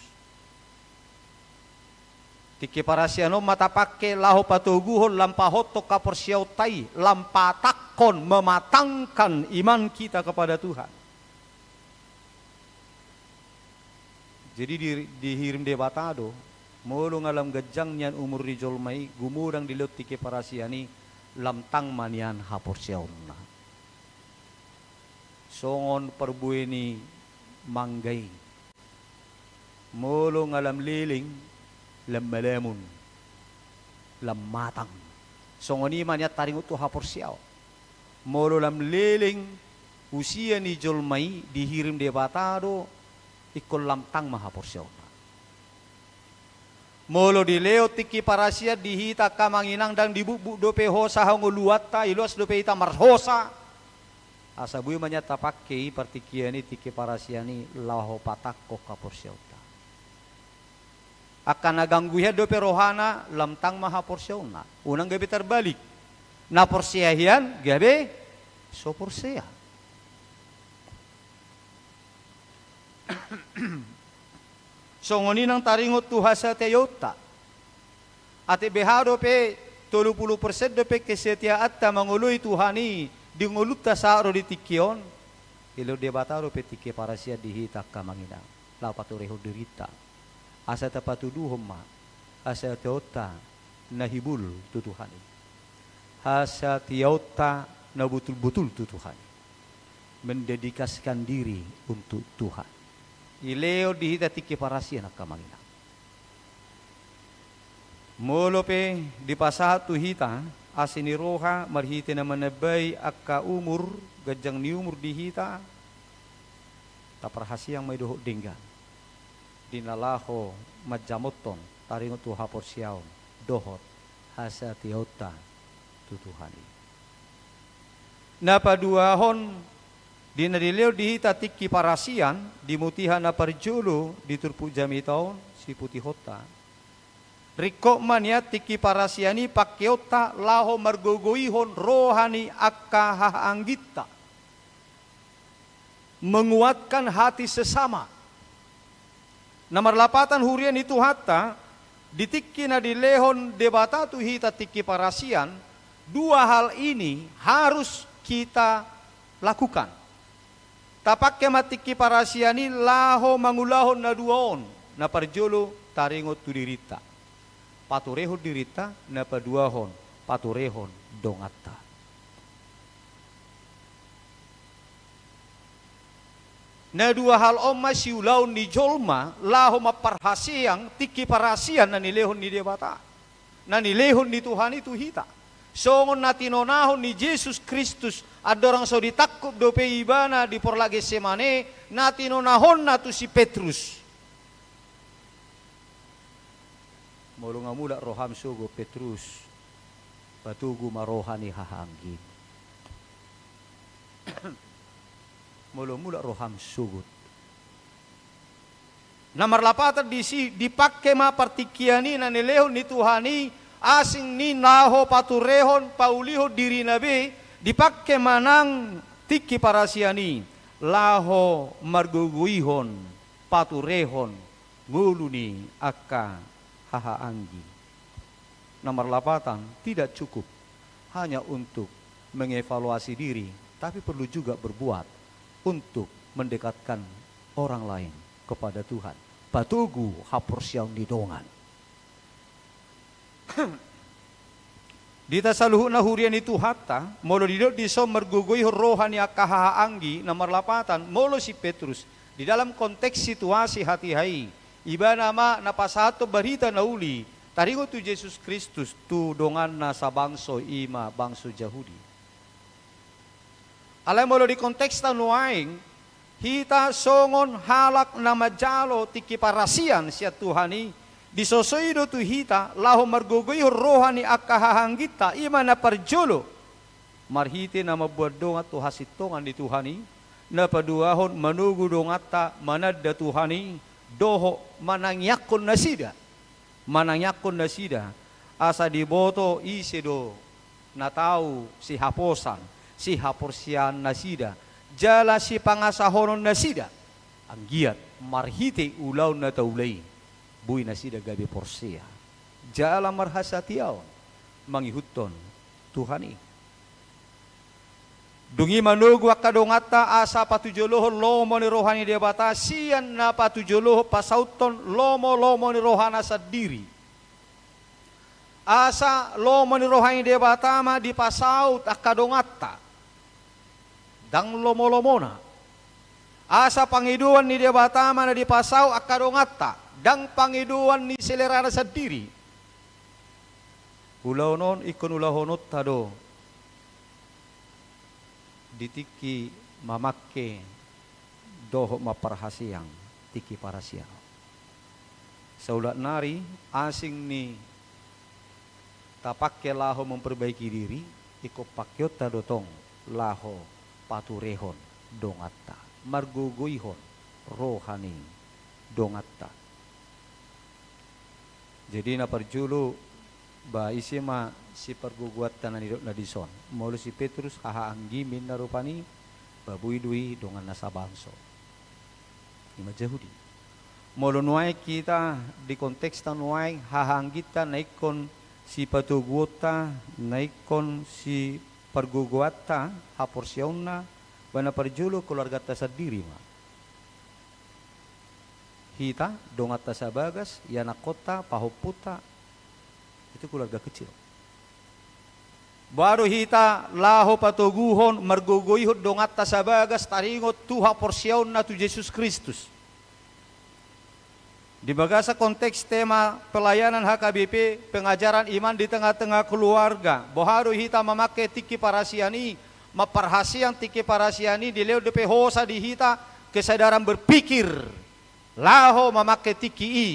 Tingki parasian on ma tapangke laho patoguhon lam pahothon haporseaonta i, lam patangkon, mematangkan iman kita kepada Tuhan. Jadi di, dihirim Debata do, molo nga lam ganjang nian umur ni jolma i, gumodang dilehon tingki parasian i, lam tang ma nian haporseaonna. Songon parbue ni mangga i. Molo nga lam leleng, lam malamun, lam matang. Songon i ma nian taringot tu haporseaon. Molo lam leleng usia ni jolma i, dihirim Debata do, ingkon lam tang ma haporseaonna. Molo dilehon tingki parasian di hita angka amang inang, ndang dibukbuk dope hosa hangoluanta, iloas dope hita marhosa. Asa boi ma nian tapangke i partingkian i, tingki parasian i laho patangkon haporseaonta. Angka na ganggu hian dope rohana, lam tang ma haporseaonna. Unang gabe tarbalik. Na porsea hian gabe so porsea. Songon i nang taringot tu hasatiaonta. Atik beha dope tolu pulu persen dope kesetiaanta mangoloi Tuhan i di ngolunta sahat ro di tingki on. Dilehon Debata dope tingki parasian di hita angka amang inang, laho paturehon dirinta. Asa tapatuduhon ma hasatiaonta na hibul tu Tuhan i. Hasatiaonta na botul-botul tu Tuhan i. Mendedikasikan diri untuk Tuhan. Dilehon di hita tingki parasian angka amang inang. Molo pe dipasahat tu hita asi ni roha marhite na manambai angka umur, ganjang ni umur di hita, taparhaseang ma i dohot denggan di na laho manjamothon taringot tu haporseaon dohot hasatiaonta tu Tuhan i. Na paduahon, di na dilehon di hita tingki parasian, di mutiha na parjolo di turpuk jamita on, siputihonta. Ringkot ma nian tingki parasian i pangkeonta laho margogoihon roha ni angka hahaangginta. Menguatkan hati sesama. Na marlapatan huria ni Tuhanta, di tingki na dilehon Debata tu hita tingki parasian, dua hal ini harus kita lakukan. Tapangke ma tingki parasian i laho mangulahon na dua on, na parjolo taringot tu dirinta. Paturehon dirinta, na paduahon paturehon donganta. Na dua hal on ma siulaon ni jolma laho mamparhaseang tingki parasian na nilehon ni Debata, na nilehon ni Tuhan i tu hita. Songon na tinonahon ni Jesus Kristus andorang so ditangkup dope ibana di porlak Getsemane, na tinonahonna tu si Petrus. Molo nga mulak roham sogot Petrus, patogu ma roha ni hahaanggim. Molo mulak roham sogot. Na marlapatan disi dipangke ma partingkian i na nilehon ni Tuhan i, asing ni laho paturehon paulihon dirina be, dipangke ma nang tingki parasian i laho margogoihon paturehon ngolu ni angka hahaanggi. Na marlapatan tidak cukup hanya untuk mengevaluasi diri, tapi perlu juga berbuat untuk mendekatkan orang lain kepada Tuhan. Patogu haporseaon ni dongan. Di hita saluhutna huria ni Tuhanta, molo didok dison margogoihon roha ni angka hahaanggi, na marlapatan, molo si Petrus, di dalam konteks situasi hatiha i, ibana ma na pasahathon barita na uli, taringot tu Jesus Kristus, tu donganna sabangso i ma bangso Jahudi. Alai molo di konteksta nuaeng, hita songon halak na manjalo tingki parasian sian Tuhan i, disosoi do tu hita laho margogoihon roha ni angka hahaangginta, i ma na parjolo marhite na mamboan dongan tu hasintongan ni Tuhan i, na paduahon manogu donganta mananda Tuhan i, dohot manangiangkon nasida. Manangiangkon nasida, asa diboto ise do na tau sihaposan, sihaporseaon nasida, jala sipangasahonon nasida. Anggiat marhite ulaon na taula i, boi nasida gabe porsea jala marhasatiaon mangihuthon Tuhan i. Dung i manogu angka donganta asa patujolohon lomo ni roha ni Debata, sian na patujolohon pasauthon lomo-lomo ni rohana sandiri. Asa lomo ni roha ni Debata ma dipasaut angka donganta, ndang lomo-lomona. Asa pangidoan ni Debata ma na dipasaut angka donganta, ndang pangidoan ni selerana sandiri. Ulaon on ingkon ulahononta do di tingki mamangke dohot mamparhaseang tingki parasian on. Saulak nari, asing ni tapangke laho memperbaiki diri, ingkon pangkeonta do tong laho paturehon donganta, margogoihon roha ni donganta. Jadi na parjolo, ba ise ma sipargogoanta na nidokna dison? Molo si Petrus, hahaanggim ninna rupani, ba boi do i donganna sabangso, i ma Jahudi. Molo nuaeng hita di konteksta nuaeng, hahaangginta na ingkon sipatoguonta, na ingkon sipargogoanta haporseaonna, ba na parjolo keluarganta sandiri ma. Hita, donganta sabagas, ianakkonta, pahompunta, itu keluarga kecil. Baru hita laho patoguhon, margogoihon donganta sabagas taringot tu haporseaonna tu Jesus Kristus. Di bagasan konteks tema pelayanan H K B P, pengajaran iman di tengah-tengah keluarga, boha do hita mamangke tingki parasian i, mamparhaseang tingki parasian i, dilehon dope hosa di hita kesadaran berpikir laho mamangke tingki i.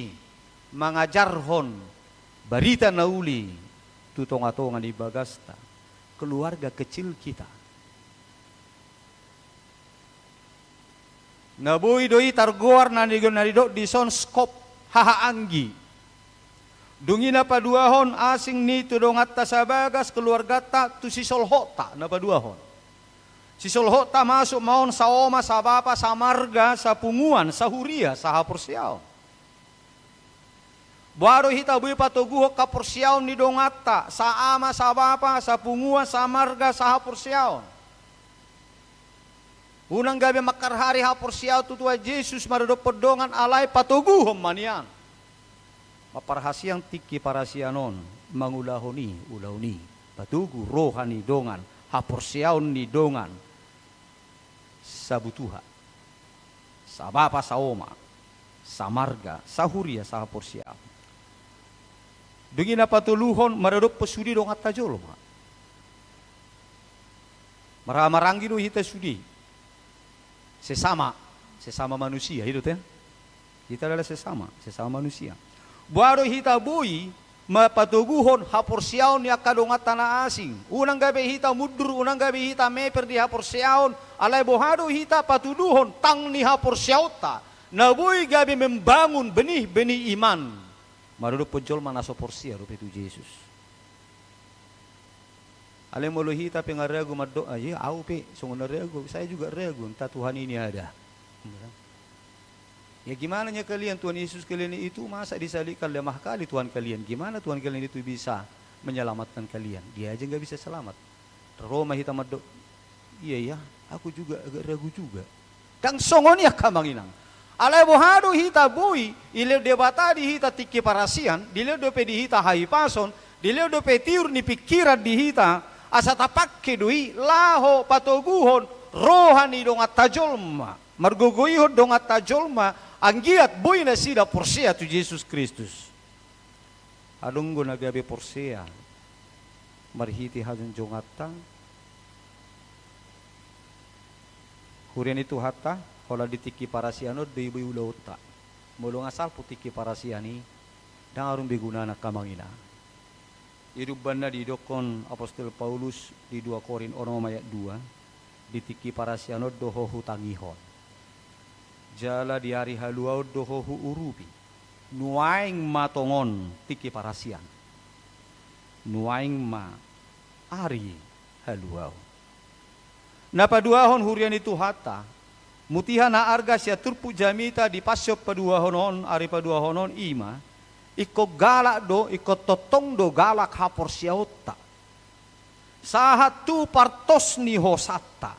mangajarhon barita na uli tu tonga-tonga ni bagasta, keluarga kecil kita. Na boi do i targoar na ni, na nidok dison skop, hahaanggi. Dung i na paduahon asing ni tu donganta sabagas keluarganta tu sisolhotta na paduahon. Sisolhotta masuk ma on saoma, sabapa, samarga, sapunguan, sahuria, sahaporseaon. Boha do hita boi patoguhon haporseaon ni donganta, saama, sabapa, sapunguan, samarga, sahaporseaon. Unang gabe mangkarhari haporseaon tu Tuhan Jesus maradophon dongan, alai patoguhon ma nian. Mamparhasiang tingki parasian on, mangulahon i, ulaon i. Patogu roha ni dongan, haporseaon ni dongan. Sabutuha, sabapa, saoma, samarga, sahuria, sahaporseaon. Dung i na patoluhon, maradophon sude donganta jolma. Marhahamaranggi do hita sude. Sesama, sesama manusia, i do te. Hita adalah sesama, sesama manusia. Boha do hita boi ma patoguhon haporseaon ni angka donganta na asing. Unang gabe hita mundur, unang gabe hita meper di haporseaon, alai boha do hita patuduhon tang ni haporseaonta, na boi gabe membangun benih-benih iman. Maradophon jolma na so porsea dope tu Jesus. Alai molo hita pe nga ragu mandok, "Ah, iya, au pe, songon na ragu, saya juga ragu, entah Tuhan ini ada." Ya, gimana nya kalian, Tuhan Yesus kalian itu masa disalibkan, lemah kali Tuhan kalian, gimana Tuhan kalian itu bisa menyelamatkan kalian? Dia aja nggak bisa selamat. Ro ma hita mandok, "Iya, iya, aku juga agak ragu juga." Ndang songon i angka amang inang. Alai boha do hita boi, dilehon Debata di hita tingki parasian, dilehon dope di hita hahipason, dilehon dope tiur ni pingkiran di hita, asa tapangke do i laho patoguhon roha ni donganta jolma, margogoihon donganta jolma, anggiat boi nasida porsea tu Jesus Kristus. Adong do na gabe porsea marhite hajongjonganta. Huria ni Tuhanta, holan di tingki parasian on do i boi ulaonta. Molo nga salpu tingki parasian i, ndang adong be gunana angka amang inang. I do umbahen na didokkon apostel Paulus di dua Korint onom ayat dua, di tingki parasian on do ho hutangihon. Jala di ari haluaon do ho huurupi. Nuaeng ma tongon tingki parasian. Nuaeng ma ari haluaon. Na paduahon, huria ni Tuhanta, mutiha na arga sian turpuk jamita di pansiop paduahon on, ari paduahon on, i ma, ingkon galak do, ingkon tongtong do galak haporseaonta. Sahat tu partos ni hosanta.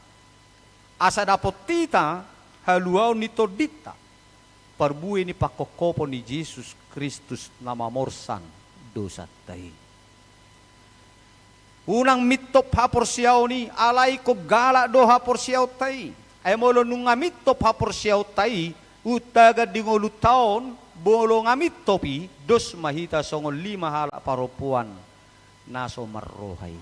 Asa dapot hita haluaon ni tondinta, parbue ni pangkophopon ni Jesus Kristus na mamorsan dosanta i. Unang mintop haporseaon i, alai ingkon galak do haporseaonta i. Ai molo nunga mintop haporseaonta i, untagan di ngolunta on, molo nga mintop i, dos ma hita songon lima halak parompuan na so marroha i.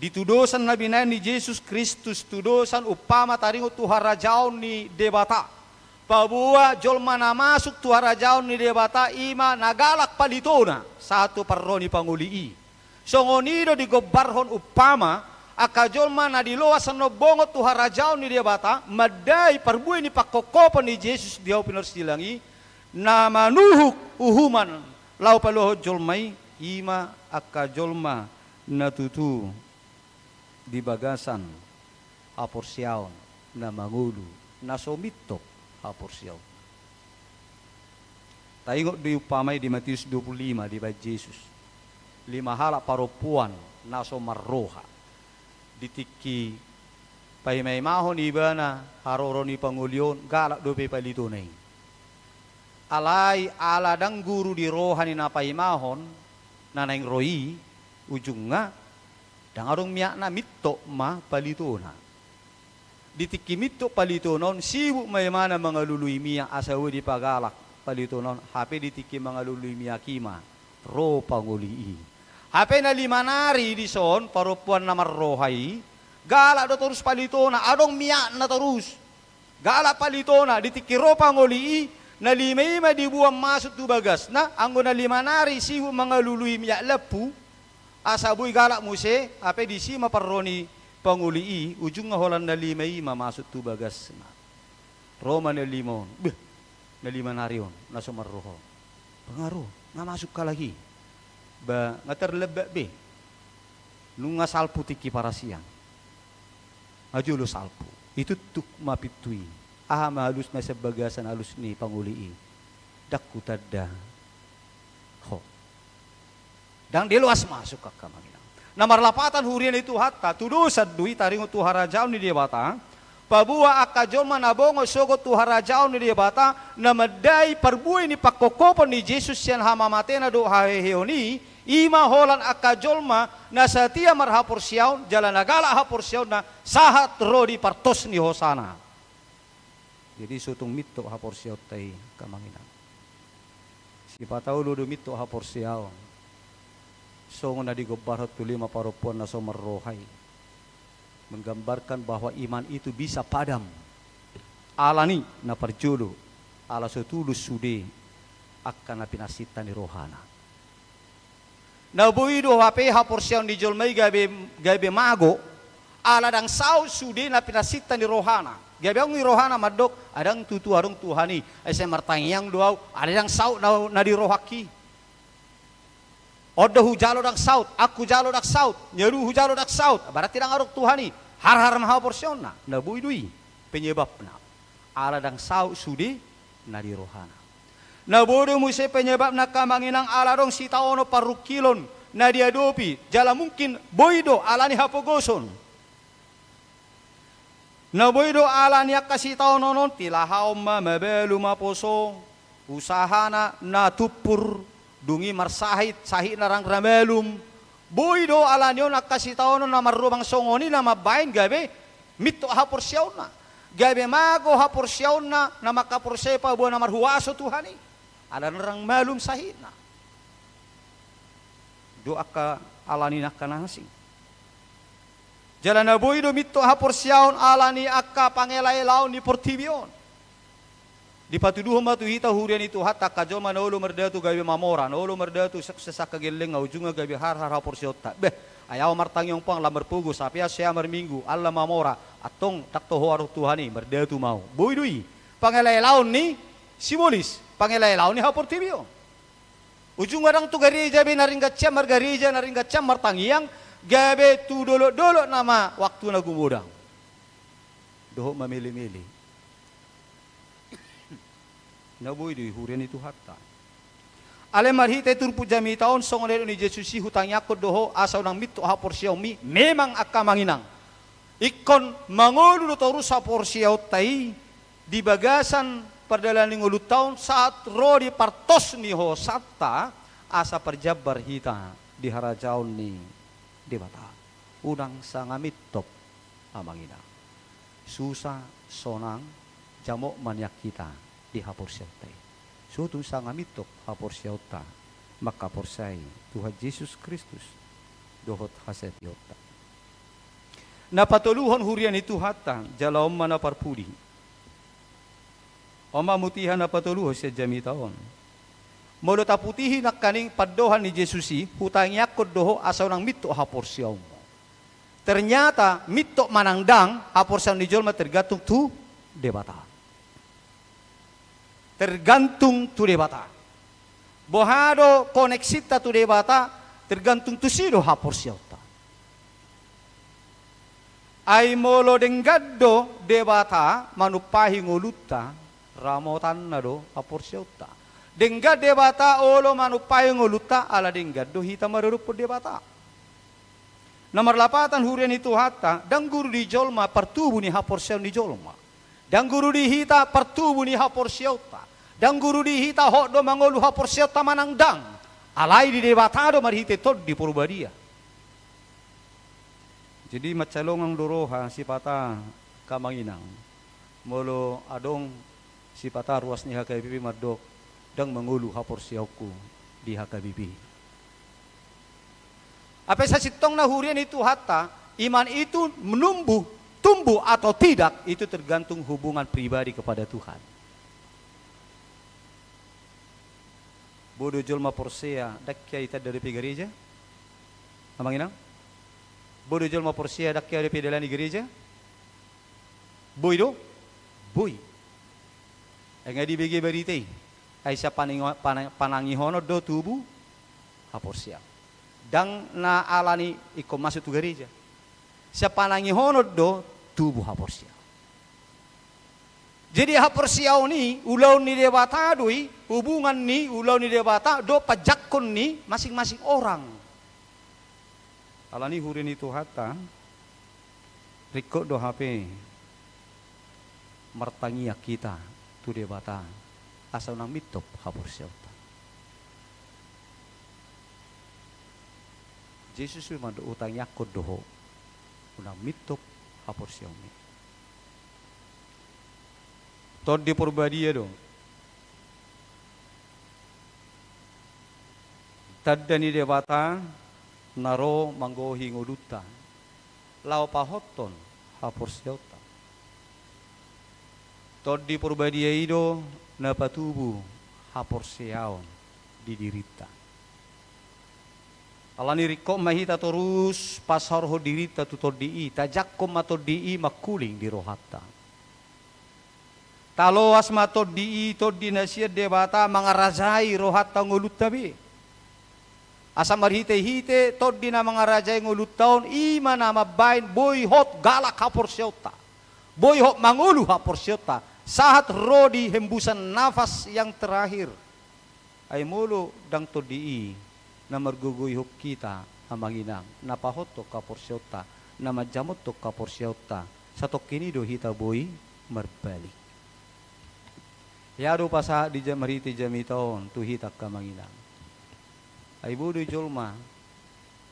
Di tudosan na binahen ni Jesus Kristus, tudosan umpama taringot tu harajaon ni Debata. Paboa jolma na masuk tu harajaon ni Debata i ma na galak palitona, sahat tu parro ni pangoli i. Songon i do digombarhon umpama, angka jolma na diloas annon bongot tu harajaon ni Debata, mandai parbue ni pangkophopon ni Jesus di hau pinarsilang i, na manuhuk uhuman laho paluahon jolma i, i ma angka jolma na tutu di bagasan haporseaon na mangolu, na so mintop haporseaon. Taingot do i umpama i di Matius dua pulu lima, dibahen Jesus. Lima halak parompuan na so marroha. Di tingki paimaimahon ibana haroro ni pangoli on, galak dope palitona i. Alai ala ndang guru di roha ni na paimahon, na naeng ro i, ujungna, ndang adong miakna, mintop ma palitona. Di tingki mintop palitona on, sibuk ma ibana mangalului miak asa boi dipagalak palitona on, hape di tingki mangalului miak i ma ro pangoli i. Hape na lima nari dison, parompuan na marroha i, galak do torus palitona, adong miakna torus. Galak palitona, di tingki ro pangoli i, Na lima i ma diboan masuk tu bagasna, anggo na lima nari sibuk mangalului minyak lampu, asa boi galak muse, hape disi ma parro ni pangoli i, ujungna holan na lima i ma masuk tu bagasna. Ro ma na lima on, beh, na lima nari on, na so marroha on. Pengaruh, nga masuk halak i. Ba, nga tarlambak be. Nunga salpu tingki parasian. Nga jolo salpu. Ituktuk ma pintu i. Aha ma alusna sian bagasan alus ni pangoli i? Ndang hutanda ho. Ndang diloas masuk angka amang inang. Na marlapatan huria ni Tuhanta, tudosan do i taringot tu harajaon ni Debata, paboa angka jolma na bongot sogot tu harajaon ni Debata, na mandai parbue ni pangkophopon ni Jesus sian hamamatena dohot haheheon i, i ma holan angka jolma na satia marhaporseaon, jala na galak haporseaonna, sahat ro di partos ni hosana. Jadi so tung mintot haporseaonta i, angka amang inang. Sipata olo do mintot haporseaon. Songon na digombarhon tu lima parompuan na so marroha i. Menggambarkan bahwa iman itu bisa padam. Alani na parjolo, ala so tulus sude angka na pinarsinta ni rohana. Na boi do hape haporseaon ni jolma i gabe, gabe mago, ala ndang saut sude na pinarsinta ni rohana. Gabe adong i rohana mandok, ai ndang tutu adong Tuhan i, ai sai martangiang do ahu, alai ndang saut na, na di rohangki. On do hujalo ndang saut, angka hujalo ndang saut, nyaru hujalo ndang saut, berarti ndang adong Tuhan i, harhar ma haporseaonna, na boi do i penyebabna. Ala ndang saut sude na di rohana. Na boi do muse penyebabna angka amang inang ala adong sitaonon parungkilon na diadopi, jala mungkin boi do alani hapogoson. Na boi do alani angka sitaonon on, tilahaon ma, mabalu ma poso, usahana na tumpur, dung i marsahit, sahitna ndang ra malum. Boi do alani on angka sitaonon na marrobang songon i na mambahen gabe mintot haporseaonna. Gabe mago haporseaonna na mangkaporseai paboa na marhuaso Tuhan i. Ala ndang malum sahitna. Do angka alani angka na asing. Jala na boi do mintot haporseaon alani angka pangelaelaon ni portibi on. Dipatuduhon ma tu hita huria ni Tuhanta angka jolma na olo mardatu gabe mamora, na olo mardatu sukses angka gellengna, ujungna gabe harhar haporseaonta. Beh, ai ahu martangiang pang lam marpogos, hape ahu sai marminggu, ala mamora, antong ndang toho adong Tuhan i, mardatu ma ahu. Boi do i. Pangelaelaon ni sibolis, pangelaelaon ni haportibi on. Ujungna ndang tu gareja be na ringgas sian margareja, na ringgas sian martangiang, gabe tu dolokdolok nama waktuna gumodang. Dohot mamelemele. Na boi do i huria ni Tuhanta. Alai marhite turpuk jamita on songon na nidok ni Jesus i, hutangiangkon do ho asa unang mintot haporseaonmi, memang angka amang inang. Ingkon mangolu do torus haporseaonta i, di bagasan pardalanan ni ngolunta on sahat ro di partos ni hosanta, asa parjambar hita di harajaon ni Debata. Unang sanga mintot, amang inang. Susa, sonang, jamot ma nian hita di haporseaonta i. So tung sanga mintot haporseaonta mangkaporseai Tuhan Jesus Kristus dohot hasatiaonta. Na patoluhon huria ni Tuhanta, jala on ma na parpudi. On ma mutiha na patoluhon sian jamita on. Molo taputihi nangkaning pandohan ni Jesus i, hutangiangkon do ho asa unang mintot haporseaonmu. Ternyata mintot manang ndang, haporseaon ni jolma tergantung tu Debata. Tergantung tu Debata. Boha do koneksinta tu Debata, tergantung tusi do haporseaonta. Ai molo denggan do Debata manumpahi ngolunta, ramotanna do haporseaonta. Denggan Debata olo manumpahi ngolunta, ala denggan do hita maradophon Debata. Na marlapatan huria ni Tuhanta, ndang guru di jolma partubu ni haporseaon ni jolma. Ndang guru di hita partubu ni haporseaonta. Ndang guru di hita hot do mangolu haporseaonta manang ndang. Alai di Debata do marhite Tondi Porbadia. Jadi mansai longang do roha sipata, angka amang inang. Molo adong sipata ruas ni H K B P mandok, ndang mangolu haporseaonku di H K B P. Hape sasintongna huria ni Tuhanta, iman itu menumbuh, tumbuh atau tidak, itu tergantung hubungan pribadi kepada Tuhan. Boi do jolma porsea, ndang hea itanda dope gareja? Amang inang? Boi do jolma porsea, ndang hea dope idalani gareja? Boi do? Boi. Ai nga dibege barita i? Ai sian panangi-, pana-, panangihonon do tubu haporseaon. Ndang na alani ingkon masuk tu gareja. Sian panangihonon do tubu haporseaon. Jadi haporseaon i ulaon ni Debata do i, hubungan ni ulaon ni Debata dohot panjangkon ni masing-masing orang. Alani i huria ni Tuhanta, ringkot do hape martangiang hita tu Debata asa unang mintop haporseaonta. Jesus ma mandok hutangiangkon do ho, unang mintop haporseaonmi. Tondi Porbadia do tanda ni Debata na ro manggohi ngolunta laho pahothon haporseaonta. Tondi Porbadia i do na patubu haporseaon di dirinta. Alani i ringkot ma hita torus pasaorhon dirinta tu tondi i, tajangkon ma tondi i mangkuling di rohanta. Taloas ma tondi i, tondi na sian Debata mangarajai rohanta, ngolunta be. Asa marhitehite tondi na mangarajai ngolunta on, i ma na mambahen boi hot galak haporseaonta. Boi hot mangolu haporseaonta sahat ro di hembusan nafas yang terakhir. Ai molo ndang tondi i na margogoihon hita, amang inang, na pahothon haporseaonta, na manjamothon haporseaonta, satongkin i do hita boi marbalik. Hea do pasahat di ja-, marhite jamita on tu hita angka amang inang. Ai boi do jolma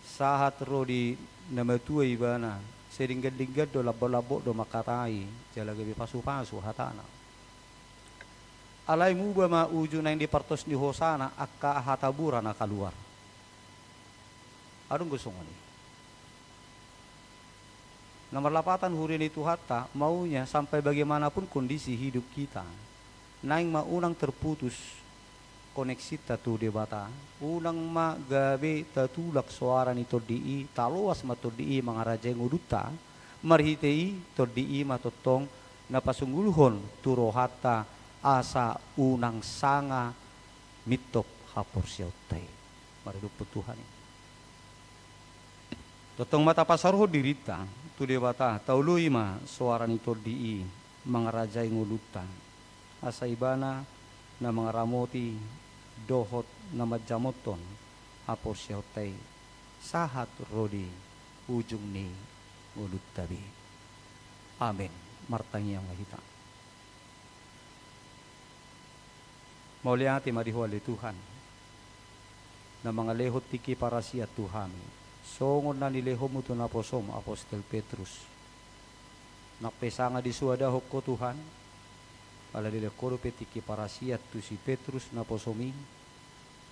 sahat ro di na matua ibana, sai denggan-denggan do, lambok-lambok do mangkatai, jala gabe pasu-pasu hatana. Alai muba ma ujung naeng di partos ni hosana angka hata bura na kaluar. Adong do songon i. Na marlapatan huria ni Tuhanta, maunya sampai bagaimanapun kondisi hidup kita, naeng ma unang terputus koneksinta tu Debata, unang ma gabe tatulak soara ni tondi i, taloas ma tondi i mangarajai ngolunta, marhite i tondi i ma tongtong na pasunggulhon tu rohanta asa unang sanga mintop haporseaonta i. Maridophon Tuhan i. Tongtong ma tapasaorhon dirinta tu Debata, taoloi ma soara ni tondi i mangarajai ngolunta, asa ibana na mangaramoti dohot na manjamothon haporseaonta i sahat ro di ujung ni ngolunta be. Amen. Martangiang ma hita. Mauliate ma di Ho ale Tuhan, na mangalehon tingki parasian tu hami, songon na nilehonmu tu naposom Apostel Petrus. Nang pe sanga disoadahon Ho Tuhan, ala dilehon Ho dope tingki parasian tu si Petrus naposom i,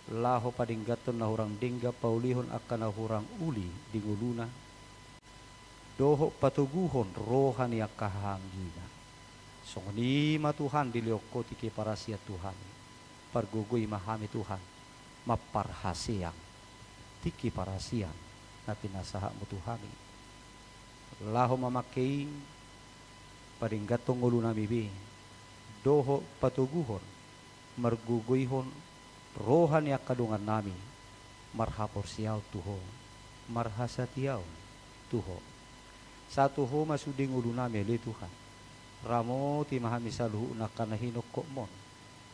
laho padengganhon na hurang denggan, paulihon angka na hurang uli di ngoluna, dohot patoguhon roha ni angka hahaanggina. Songon i ma Tuhan dilehon Ho tingki parasian tu hami. Pargogoi ma hami Tuhan, mamparhaseang tingki parasian na pinasahatmu tu hami. Laho mamangke i padengganhon ngolunami be, dohot patoguhon, margogoihon roha ni angka dongannami, marhaporseaon tu Ho, marhasatiaon tu Ho. Sahat tu Ho ma sude ngolunami ale Tuhan. Ramoti ma hami saluhutna angka na hinongkopmon.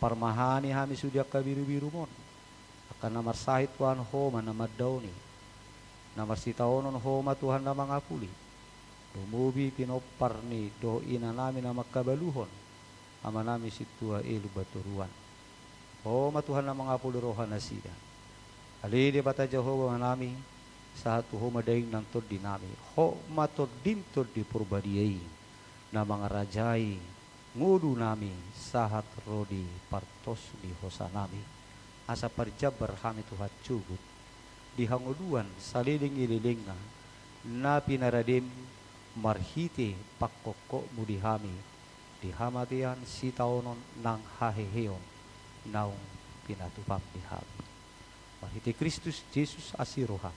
Parmahani hami sude angka birubirumon. Angka na marsahit Tuhan, Ho ma na mandaoni. Na marsitaonon Ho ma Tuhan na mangapuli. Lumobi pinompar ni dohot inanami na mangkabaluhon, amanami Sintua i Lumbantoruan. Ho ma Tuhan na mangapuli roha nasida. Ale Debata Jahowa Amanami, sahat tu Ho ma daging nang tondinami. Hot ma Tondim Tondi Porbadia i na mangarajai ngolunami sahat ro di partos ni hosanami. Asa parjambar hami Tuhan sogot di hangoluan saleleng ni lelengna, na pinaradem marhite pangkophopmu di hami, di hamatean, sitaonon nang haheheon naung pinatupam di hami. Marhite Kristus Jesus asi roham,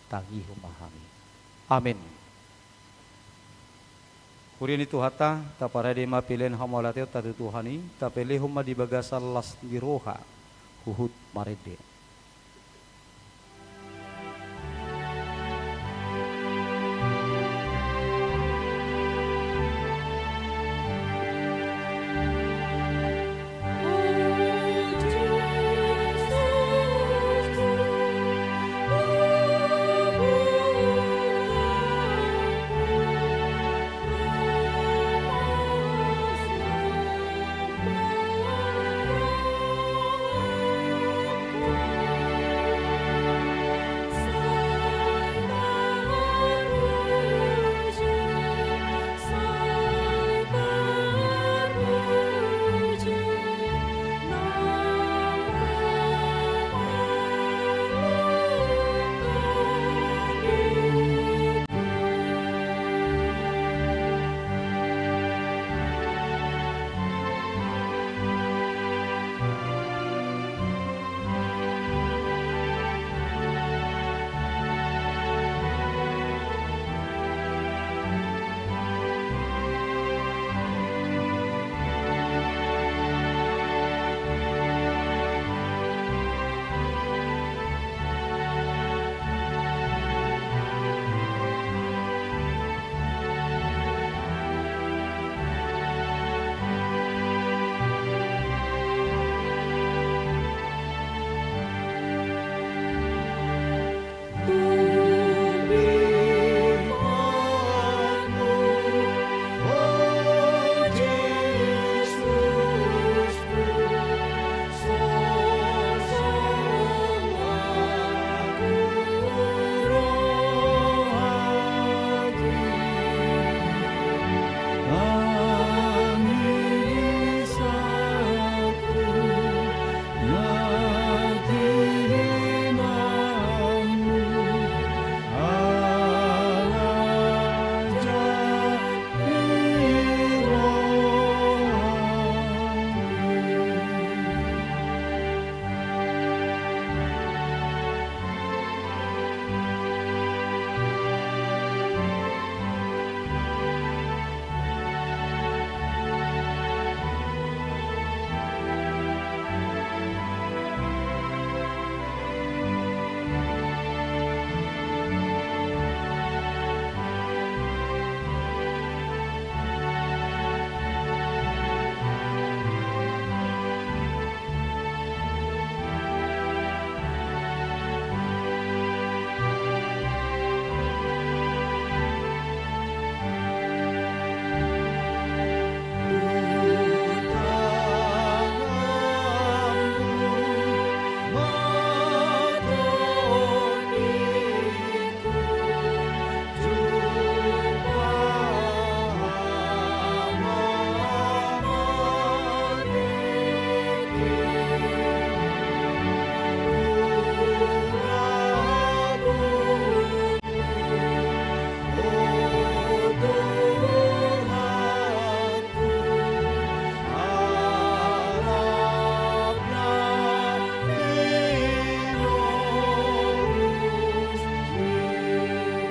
tangihon ma hami. Amen. Huria ni Tuhanta, taparade ma pelean hamauliateon tu Tuhan i, tapelehon ma di bagasan las ni roha, huhut marende.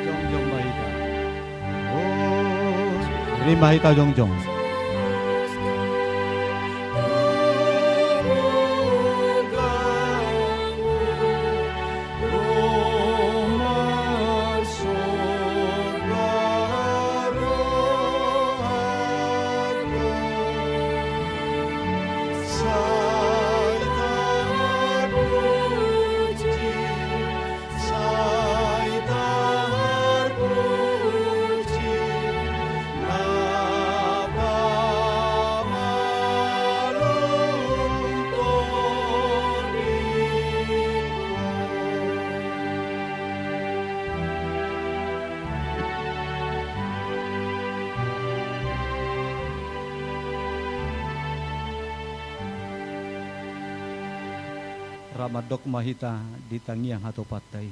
Jongjong ma hita. Rima hita jongjong. Rap mandok ma hita di tangiang hatopanta i.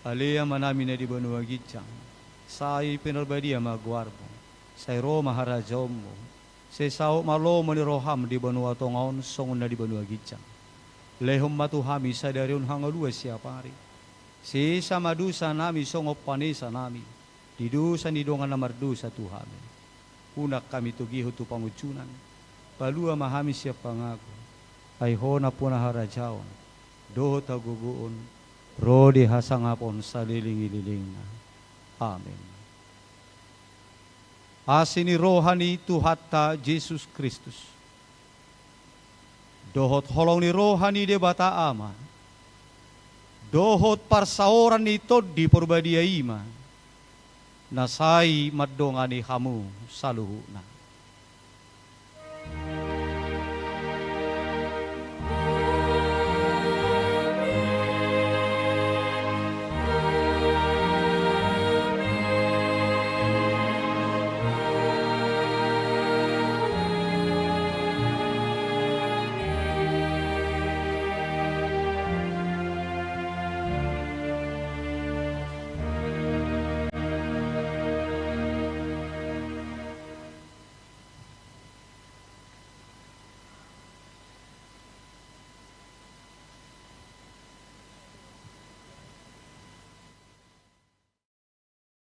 Ale Amanami na di banua ginjang, sai pinarbadia ma goarmu, sai ro ma harajaonmu, sai saut ma lomo ni roham di banua tonga on songon na di banua ginjang. Lehon ma tu hami sadari on hangoluan siapari. Sesa ma dosa nami songon panesa nami di dosa ni dongan na mardosa tu hami. Unang hami togihon tu pangunjunan. Palua ma hami sian pangago. Ai Ho nampuna harajaon dohot hagogoon, ro di hasangapon saleleng-lelengna. Amen. Asi ni roha ni Tuhanta Jesus Kristus, dohot holong ni roha ni Debata Ama, dohot parsaoran ni Tondi Parbadia i ma na sai mandongani hamu saluhutna.